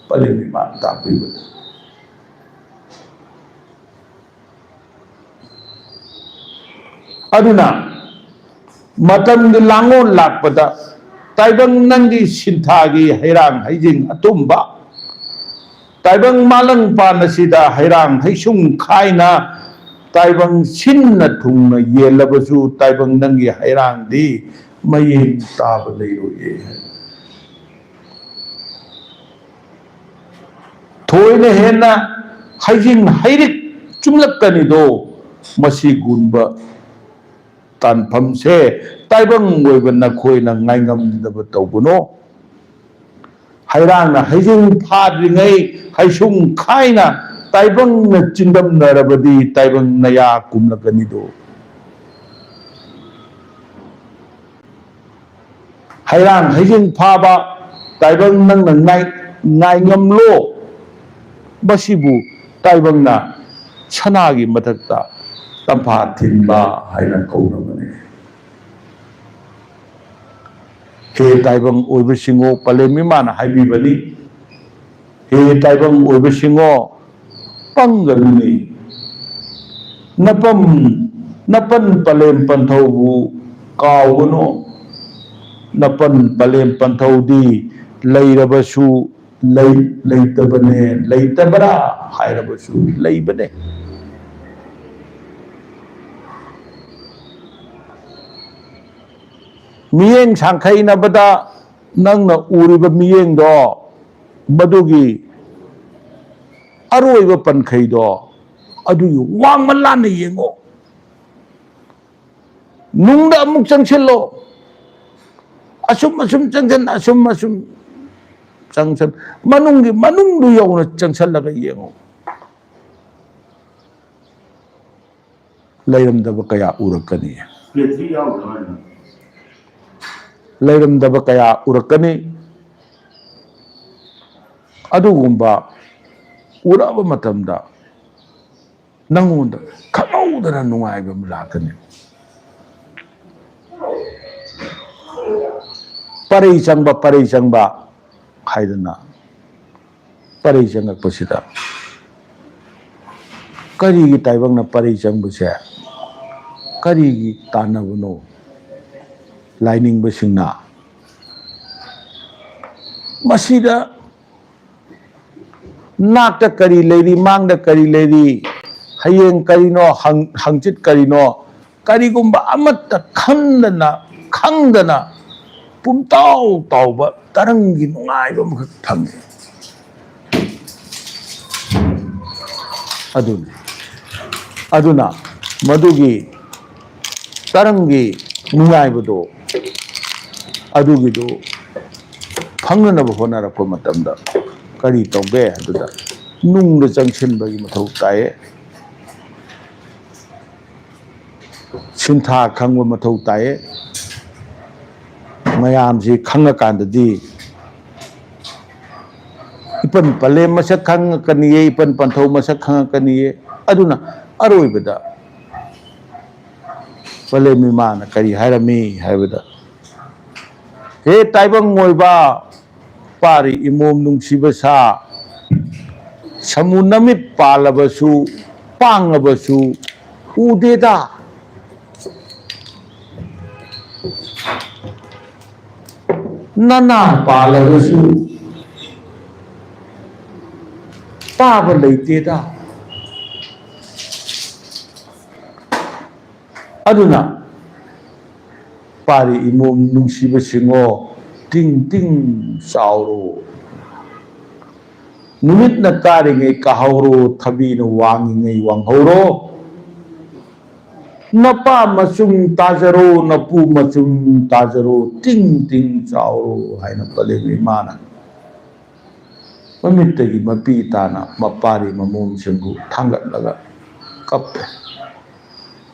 ꯄꯔꯦꯡ ꯅꯤꯄꯥꯟ ꯇꯥꯛꯄꯤꯕꯅꯤ꯫ ꯑꯗꯨꯅ ꯃꯇꯝꯒꯤ ꯂꯥꯡꯑꯣꯜ ꯂꯥꯛꯄꯗ ꯇꯥꯏꯕꯪ ꯅꯪꯒꯤ ꯁꯤꯟꯊꯥꯒꯤ ꯍꯩꯔꯥꯡ ꯍꯩꯖꯤꯡ ꯑꯇꯨꯝꯕ, ꯇꯥꯏꯕꯪ ꯃꯥꯂꯪ ꯄꯥꯟ ꯑꯁꯤꯗ ꯍꯩꯔꯥꯡ ꯍꯩꯁꯨꯡ ꯈꯥꯏꯅ ꯇꯥꯏꯕꯪ ꯁꯤꯟꯅ ꯊꯨꯡꯅ ꯌꯦꯜꯂꯕꯁꯨ ꯇꯥꯏꯕꯪ ꯅꯪꯒꯤ ꯍꯩꯔꯥꯡꯗꯤ ꯃꯌꯦꯡ ꯇꯥꯕ ꯂꯩꯔꯣꯏꯌꯦ꯫ ꯊꯣꯏꯅ ꯍꯦꯟꯅ ꯍꯩꯖꯤꯡ ꯍꯩꯔꯤꯛ ꯆꯨꯝꯂꯛꯀꯅꯤꯗꯣ꯫ ꯃꯁꯤꯒꯨꯝꯕ ꯇꯥꯟꯐꯝꯁꯦ ꯇꯥꯏꯕꯪ ꯑꯣꯏꯕ ꯅꯈꯣꯏꯅ ꯉꯥꯏꯉꯝꯗꯕ ꯇꯧꯒꯅꯨ꯫ ꯍꯩꯔꯥꯡꯅ ꯍꯩꯖꯤꯡ ꯐꯥꯗ꯭ꯔꯤꯉꯩ ꯍꯩꯁꯨꯡ ꯈꯥꯏꯅ ꯇꯥꯏꯕꯪꯅ ꯆꯤꯡꯗꯝꯅꯔꯕꯗꯤ ꯇꯥꯏꯕꯪ ꯅꯌꯥ ꯀꯨꯝꯂꯛꯀꯅꯤꯗꯣ꯫ ꯍꯩꯔꯥꯡ ꯍꯩꯖꯤꯡ ꯐꯥꯕ ꯇꯥꯏꯕꯪ ꯅꯪꯅ ꯉꯥꯏ-, ꯉꯥꯏꯉꯝꯂꯣ꯫ ꯃꯁꯤꯕꯨ ꯇꯥꯏꯕꯪꯅ ꯁꯅꯥꯒꯤ ꯃꯊꯛꯇ ꯇꯝꯐꯥ ꯊꯤꯟꯕ ꯍꯥꯏꯅ ꯀꯧꯅꯕꯅꯤ꯫ ꯍꯦ ꯇꯥꯏꯕꯪ ꯑꯣꯏꯕꯁꯤꯡꯉꯣ, ꯄꯂꯦꯝ ꯏꯃꯥꯅ ꯍꯥꯏꯕꯤꯕꯅꯤ, ꯍꯦ ꯇꯥꯏꯕꯪ ꯑꯣꯏꯕꯁꯤꯡꯉꯣ, ꯄꯪꯒꯅꯨꯅꯦ꯫ ꯅꯄꯝ, ꯅꯄꯟ ꯄꯂꯦꯝ ꯄꯟꯊꯧꯕꯨ ꯀꯥꯎꯒꯅꯨ꯫ ꯅꯄꯟ ꯄꯂꯦꯝ ꯄꯟꯊꯧꯗꯤ ꯂꯩꯔꯕꯁꯨ ꯂꯩ, ꯂꯩꯇꯕꯅꯦ, ꯂꯩꯇꯕ꯭ꯔꯥ ꯍꯥꯏꯔꯕꯁꯨ ꯂꯩꯕꯅꯦ꯫ ꯃꯤꯠꯌꯦꯡ ꯁꯥꯡꯈꯩꯅꯕꯗ ꯅꯪꯅ ꯎꯔꯤꯕ ꯃꯤꯠꯌꯦꯡꯗꯣ, ꯃꯗꯨꯒꯤ ꯑꯔꯣꯏꯕ ꯄꯟꯈꯩꯗꯣ, ꯑꯗꯨꯒꯤ ꯋꯥꯡꯃ ꯂꯥꯟꯅ ꯌꯦꯡꯉꯣ꯫ ꯅꯨꯡꯗ ꯑꯃꯨꯛ ꯆꯪꯁꯤꯜꯂꯣ꯫ ꯑꯁꯨꯝ ꯑꯁꯨꯝ ꯆꯪꯁꯤꯟ, ꯑꯁꯨꯝ ꯑꯁꯨꯝ ꯆꯪꯁꯤꯟ, ꯃꯅꯨꯡꯒꯤ ꯃꯅꯨꯡꯗꯨ ꯌꯧꯅ ꯆꯪꯁꯤꯜꯂꯒ ꯌꯦꯡꯉꯣ꯫ ꯂꯩꯔꯝꯗꯕ ꯀꯌꯥ ꯎꯔꯛꯀꯅꯤ꯫ ꯂꯩꯔꯝꯗꯕ ꯀꯌꯥ ꯎꯔꯛꯀꯅꯤ꯫ ꯑꯗꯨꯒꯨꯝꯕ ꯎꯔꯛꯑꯕ ꯃꯇꯝꯗ ꯅꯪꯉꯣꯟꯗ ꯈꯪꯍꯧꯗꯅ ꯅꯨꯡꯉꯥꯏꯕ ꯑꯃ ꯂꯥꯛꯀꯅꯤ꯫ ꯄꯔꯩ ꯆꯪꯕ, ꯄꯔꯩ ꯆꯪꯕ ꯍꯥꯏꯗꯅ ꯄꯔꯩ ꯆꯪꯉꯛꯄꯁꯤꯗ ꯀꯔꯤꯒꯤ ꯇꯥꯏꯕꯪꯅ ꯄꯔꯩ ꯆꯪꯕꯁꯦ ꯀꯔꯤꯒꯤ ꯇꯥꯟꯅꯕꯅꯣ? ꯂꯥꯏꯅꯤꯡꯕꯁꯤꯡꯅ ꯃꯁꯤꯗ ꯅꯥꯛꯇ ꯀꯔꯤ ꯂꯩꯔꯤ, ꯃꯥꯡꯗ ꯀꯔꯤ ꯂꯩꯔꯤ, ꯍꯌꯦꯡ ꯀꯔꯤꯅꯣ, ꯍꯪ-, ꯍꯪꯆꯤꯠ ꯀꯔꯤꯅꯣ, ꯀꯔꯤꯒꯨꯝꯕ ꯑꯃꯠꯇ ꯈꯟꯗꯅ, ꯈꯪꯗꯅ ꯄꯨꯝꯇꯥꯎ ꯇꯥꯎꯕ ꯇꯔꯪꯒꯤ ꯅꯨꯡꯉꯥꯏꯕ ꯑꯃꯈꯛ ꯐꯪꯉꯤ꯫ ꯑꯗꯨꯅꯤ꯫ ꯑꯗꯨꯅ ꯃꯗꯨꯒꯤ ꯇꯔꯪꯒꯤ ꯅꯨꯡꯉꯥꯏꯕꯗꯣ, ꯑꯗꯨꯒꯤꯗꯨ ꯐꯪꯅꯅꯕ ꯍꯣꯠꯅꯔꯛꯄ ꯃꯇꯝꯗ ꯀꯔꯤ ꯇꯧꯒꯦ ꯍꯥꯏꯕꯗ, ꯅꯨꯡꯗ ꯆꯪꯁꯤꯟꯕꯒꯤ ꯃꯊꯧ ꯇꯥꯏꯌꯦ꯫ ꯁꯤꯟꯊꯥ ꯈꯪꯕ ꯃꯊꯧ ꯇꯥꯏꯌꯦ꯫ ꯃꯌꯥꯝꯁꯤ ꯈꯪꯉꯀꯥꯟꯗꯗꯤ ꯏꯄꯟ ꯄꯂꯦꯝ ꯃꯁꯛ ꯈꯪꯉꯛꯀꯅꯤꯌꯦ, ꯏꯄꯟ ꯄꯟꯊꯧ ꯃꯁꯛ ꯈꯪꯉꯛꯀꯅꯤꯌꯦ꯫ ꯑꯗꯨꯅ ꯑꯔꯣꯏꯕꯗ ꯄꯂꯦꯝ ꯏꯃꯥꯅ ꯀꯔꯤ ꯍꯥꯏꯔꯝꯃꯤ ꯍꯥꯏꯕꯗ, "ꯍꯦ ꯇꯥꯏꯕꯪ ꯑꯣꯏꯕ, ꯄꯥꯔꯤ ꯏꯃꯣꯝ ꯅꯨꯡꯁꯤꯕ ꯁꯥ, ꯁꯃꯨ ꯅꯃꯤꯠ ꯄꯥꯜꯂꯕꯁꯨ, ꯄꯥꯡꯉꯕꯁꯨ ꯎꯗꯦꯗ꯫ ꯅꯅꯥ ꯄꯥꯜꯂꯕꯁꯨ ꯇꯥꯕ ꯂꯩꯇꯦꯗ"꯫ ꯑꯗꯨꯅ ꯄꯥꯔꯤ ꯏꯃꯣꯝ ꯅꯨꯡꯁꯤꯕꯁꯤꯡꯉꯣ, ꯇꯤꯡ ꯇꯤꯡ ꯆꯥꯎꯔꯣ꯫ ꯅꯨꯃꯤꯠꯅ ꯀꯥꯔꯤꯉꯩ ꯀꯥꯍꯧꯔꯣ, ꯊꯕꯤꯅ ꯋꯥꯡꯉꯤꯉꯩ ꯋꯥꯡꯍꯧꯔꯣ꯫ ꯅꯄꯥ ꯃꯆꯨꯝ ꯇꯥꯖꯔꯣ, ꯅꯄꯨ ꯃꯆꯨꯝ ꯇꯥꯖꯔꯣ, ꯇꯤꯡ ꯇꯤꯡ ꯆꯥꯎꯔꯣ ꯍꯥꯏꯅ ꯄꯂꯦꯝ ꯏꯃꯥꯅ ꯃꯃꯤꯠꯇꯒꯤ ꯃꯄꯤ ꯇꯥꯅ ꯃꯄꯥꯔꯤ ꯃꯃꯣꯝꯁꯤꯡꯕꯨ ꯊꯥꯡꯒꯠꯂꯒ ꯀꯞꯄꯦ꯫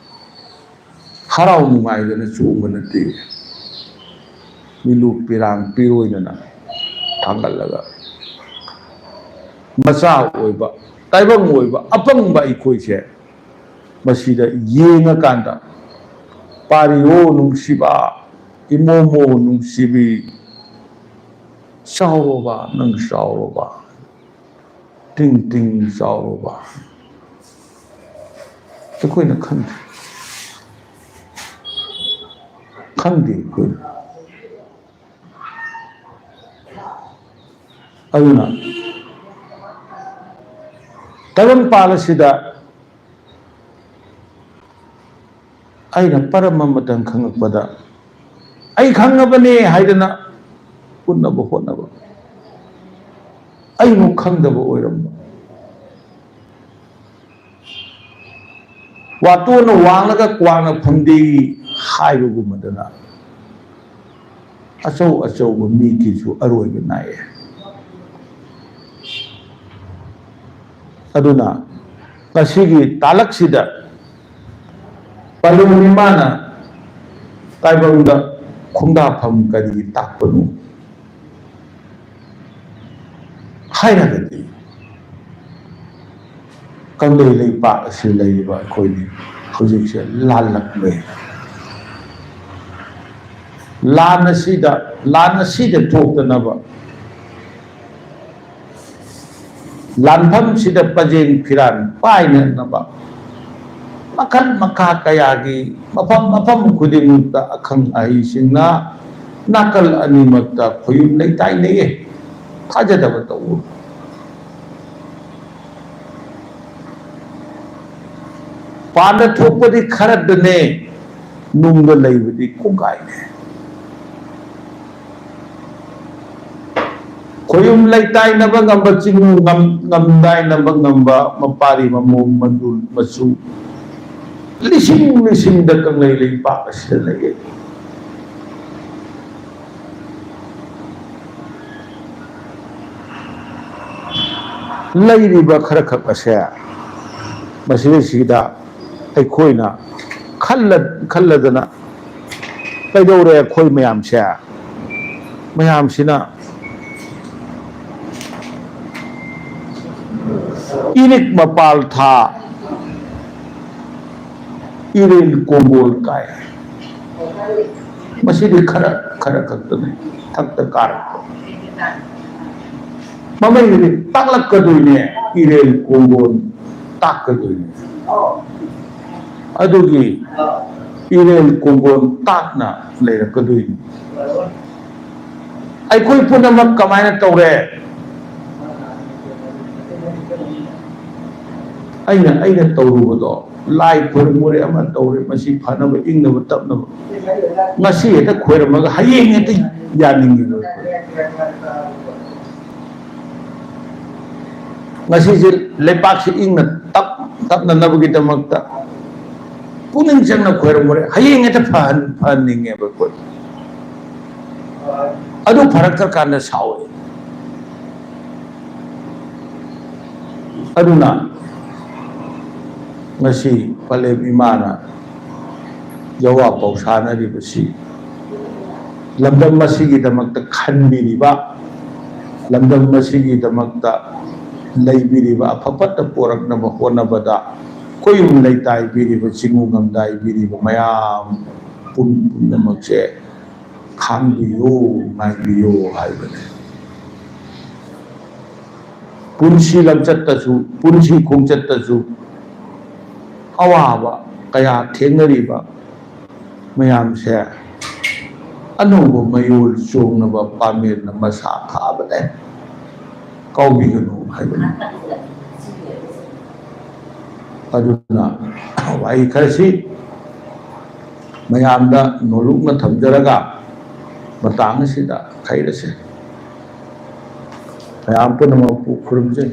ꯍꯔꯥꯎ ꯅꯨꯡꯉꯥꯏꯗꯅ ꯆꯣꯡꯕ ꯅꯠꯇꯦ꯫ ꯃꯤꯂꯨ ꯄꯤꯔꯥꯡ ꯄꯤꯔꯣꯏꯗꯅ ꯊꯥꯡꯒꯠꯂꯒ ꯃꯆꯥ ꯑꯣꯏꯕ, ꯇꯥꯏꯕꯪ ꯑꯣꯏꯕ, ꯑꯄꯪꯕ ꯑꯩꯈꯣꯏꯁꯦ ꯃꯁꯤꯗ ꯌꯦꯡꯉꯀꯥꯟꯗ, "ꯄꯥꯔꯤꯑꯣ ꯅꯨꯡꯁꯤꯕ, ꯏꯃꯣꯃꯣ ꯅꯨꯡꯁꯤꯕꯤ, ꯆꯥꯎꯔꯣꯕ, ꯅꯪ ꯆꯥꯎꯔꯣꯕ, ꯇꯤꯡ ꯇꯤꯡ ꯆꯥꯎꯔꯣꯕ"꯫ ꯑꯩꯈꯣꯏꯅ ꯈꯪꯗꯦ, ꯈꯪꯗꯦ ꯑꯩꯈꯣꯏꯅ꯫ ꯑꯗꯨꯅ ꯇꯥꯏꯕꯪꯄꯥꯜ ꯑꯁꯤꯗ ꯑꯩꯅ ꯄꯔꯝ ꯑꯃꯇꯪ ꯈꯪꯉꯛꯄꯗ, ꯑꯩ ꯈꯪꯉꯕꯅꯦ ꯍꯥꯏꯗꯅ ꯎꯠꯅꯕ ꯍꯣꯠꯅꯕ, ꯑꯩꯃꯨꯛ ꯈꯪꯗꯕ ꯑꯣꯏꯔꯝꯕ꯫ ꯋꯥꯇꯣꯟꯅ ꯋꯥꯡꯂꯒ ꯀ꯭ꯋꯥꯛꯅ ꯐꯝꯗꯦꯛꯏ ꯍꯥꯏꯕꯒꯨꯝꯕꯗꯅ ꯑꯆꯧ ꯑꯆꯧꯕ ꯃꯤꯒꯤꯁꯨ ꯑꯔꯣꯏꯕ ꯅꯥꯏꯌꯦ꯫ ꯑꯗꯨꯅ ꯉꯁꯤꯒꯤ ꯇꯥꯂꯛꯁꯤꯗ ꯄꯂꯨ ꯏꯃꯥꯅ ꯇꯥꯏꯕꯪꯗ ꯈꯣꯡꯗꯥꯐꯝ ꯀꯔꯤ ꯇꯥꯛꯄꯅꯣ ꯍꯥꯏꯔꯒꯗꯤ, ꯀꯪꯂꯩ ꯂꯩꯄꯥꯛ ꯑꯁꯤ ꯂꯩꯔꯤꯕ ꯑꯩꯈꯣꯏꯅꯤ ꯍꯧꯖꯤꯛꯁꯦ ꯂꯥꯜꯂꯛꯂꯦ꯫ ꯂꯥꯟ ꯑꯁꯤꯗ, ꯂꯥꯟ ꯑꯁꯤꯗ ꯊꯣꯛꯇꯅꯕ, ꯂꯥꯟꯐꯝꯁꯤꯗ ꯄꯖꯦꯡ ꯐꯤꯔꯥꯟ ꯄꯥꯏꯅꯅꯕ ꯃꯈꯜ ꯃꯈꯥ ꯀꯌꯥꯒꯤ ꯃꯐꯝ ꯃꯐꯝ ꯈꯨꯗꯤꯡꯃꯛꯇ ꯑꯈꯪ ꯑꯍꯩꯁꯤꯡꯅ ꯅꯥꯀꯜ ꯑꯅꯤꯃꯛꯇ ꯈꯣꯌꯨꯝ ꯂꯩꯇꯥꯏꯅꯩꯌꯦ꯫ ꯊꯥꯖꯗꯕ ꯇꯧꯒꯅꯨ꯫ ꯄꯥꯟꯗ ꯊꯣꯛꯄꯗꯤ ꯈꯔꯗꯅꯦ, ꯅꯨꯡꯗ ꯂꯩꯕꯗꯤ ꯀꯣꯡꯒꯥꯏꯅꯦ꯫ ꯈꯣꯌꯨꯝ ꯂꯩꯇꯥꯏꯅꯕ ꯉꯝꯕ, ꯆꯤꯡꯅꯨꯡ ꯉꯝ-, ꯉꯝꯗꯥꯏꯅꯕ ꯉꯝꯕ, ꯃꯄꯥꯔꯤ ꯃꯃꯣꯝ ꯃꯟꯗꯨ ꯃꯆꯨ ꯂꯤꯁꯤꯡ ꯂꯤꯁꯤꯡꯗ ꯀꯪꯂꯩ ꯂꯩꯄꯥꯛ ꯑꯁꯤꯗ ꯂꯩꯌꯦ꯫ ꯂꯩꯔꯤꯕ ꯈꯔꯈꯛ ꯑꯁꯦ ꯃꯁꯤꯗꯩꯁꯤꯗ ꯑꯩꯈꯣꯏꯅ ꯈꯜꯂ-, ꯈꯜꯂꯗꯅ ꯀꯩꯗꯧꯔꯦ? ꯑꯩꯈꯣꯏ ꯃꯌꯥꯝꯁꯦ, ꯃꯌꯥꯝꯁꯤꯅ ꯏꯔꯤꯛ ꯃꯄꯥꯜ ꯊꯥ, ꯏꯔꯦꯟ ꯀꯣꯡꯒꯣꯜ ꯀꯥꯏ꯫ ꯃꯁꯤꯗꯤ ꯈꯔ, ꯈꯔ ꯈꯛꯇꯅꯤ ꯊꯛꯇ ꯀꯥꯔꯛꯄ꯫ ꯃꯃꯩꯗꯗꯤ ꯇꯥꯛꯂꯛꯀꯗꯣꯏꯅꯦ, ꯏꯔꯦꯟ ꯀꯣꯡꯒꯣꯜ ꯇꯥꯛꯀꯗꯣꯏꯅꯦ꯫ ꯑꯗꯨꯒꯤ ꯏꯔꯦꯟ ꯀꯣꯡꯒꯣꯜ ꯇꯥꯛꯅ ꯂꯩꯔꯛꯀꯗꯣꯏꯅꯤ꯫ ꯑꯩꯈꯣꯏ ꯄꯨꯝꯅꯃꯛ ꯀꯃꯥꯏꯅ ꯇꯧꯔꯦ? ꯑꯩꯅ ꯑꯩꯅ ꯇꯧꯔꯨꯕꯗꯣ, ꯂꯥꯏ ꯈꯣꯏꯔꯝꯃꯨꯔꯦ, ꯑꯃ ꯇꯧꯔꯦ, ꯃꯁꯤ ꯐꯅꯕ, ꯏꯪꯅꯕ ꯇꯞꯅꯕ, ꯉꯁꯤ ꯍꯦꯛꯇ ꯈꯣꯏꯔꯝꯃꯒ ꯍꯌꯦꯡ ꯍꯦꯛꯇ ꯌꯥꯅꯤꯡꯉꯤꯕ꯫ ꯉꯁꯤꯁꯦ ꯂꯩꯄꯥꯛꯁꯤ ꯏꯪꯅ ꯇꯞ ꯇꯞꯅꯅꯕꯒꯤꯗꯃꯛꯇ ꯄꯨꯛꯅꯤꯡ ꯆꯪꯅ ꯈꯣꯏꯔꯝꯃꯨꯔꯦ, ꯍꯌꯦꯡ ꯍꯦꯛꯇ ꯐꯍꯟ ꯐꯍꯟꯅꯤꯡꯉꯦꯕ ꯑꯩꯈꯣꯏ꯫ ꯑꯗꯨ ꯐꯔꯛꯇ꯭ꯔꯀꯥꯟꯗ ꯁꯥꯎꯏ꯫ ꯑꯗꯨꯅ ꯉꯁꯤ ꯄꯂꯦꯝ ꯏꯃꯥꯅ ꯖꯋꯥ ꯄꯥꯎ ꯁꯥꯟꯅꯔꯤꯕꯁꯤ, ꯂꯝꯗꯝ ꯑꯁꯤꯒꯤꯗꯃꯛꯇ ꯈꯟꯕꯤꯔꯤꯕ, ꯂꯝꯗꯝ ꯑꯁꯤꯒꯤꯗꯃꯛꯇ ꯂꯩꯕꯤꯔꯤꯕ, ꯑꯐ ꯐꯠꯇ ꯄꯣꯔꯛꯅꯕ ꯍꯣꯠꯅꯕꯗ ꯈꯣꯏꯌꯨꯝ ꯂꯩꯇꯥꯏꯕꯤꯔꯤꯕ, ꯆꯤꯡꯉꯨ ꯉꯝꯗꯥꯏꯕꯤꯔꯤꯕ ꯃꯌꯥꯝ ꯄꯨꯝ-, ꯄꯨꯝꯅꯃꯛꯁꯦ ꯈꯥꯡꯕꯤꯌꯨ, ꯉꯥꯏꯕꯤꯌꯨ ꯍꯥꯏꯕꯅꯤ꯫ ꯄꯨꯟꯁꯤ ꯂꯝꯆꯠꯇꯁꯨ, ꯄꯨꯟꯁꯤ ꯈꯣꯡꯆꯠꯇꯁꯨ ꯑꯋꯥꯕ ꯀꯌꯥ ꯊꯦꯡꯅꯔꯤꯕ ꯃꯌꯥꯝꯁꯦ ꯑꯅꯧꯕ ꯃꯌꯣꯜ ꯆꯣꯡꯅꯕ ꯄꯥꯃꯦꯟꯅ ꯃꯁꯥ ꯊꯥꯕꯅꯦ, ꯀꯥꯎꯕꯤꯒꯅꯨ ꯍꯥꯏꯕꯅꯤ꯫ ꯑꯗꯨꯅ ꯋꯥꯍꯩ ꯈꯔꯁꯤ ꯃꯌꯥꯝꯗ ꯅꯣꯂꯨꯛꯅ ꯊꯝꯖꯔꯒ ꯃꯇꯥꯡ ꯑꯁꯤꯗ ꯈꯩꯔꯁꯦ꯫ ꯃꯌꯥꯝ ꯄꯨꯝꯅꯃꯛꯄꯨ ꯈꯨꯔꯨꯝꯖꯩ꯫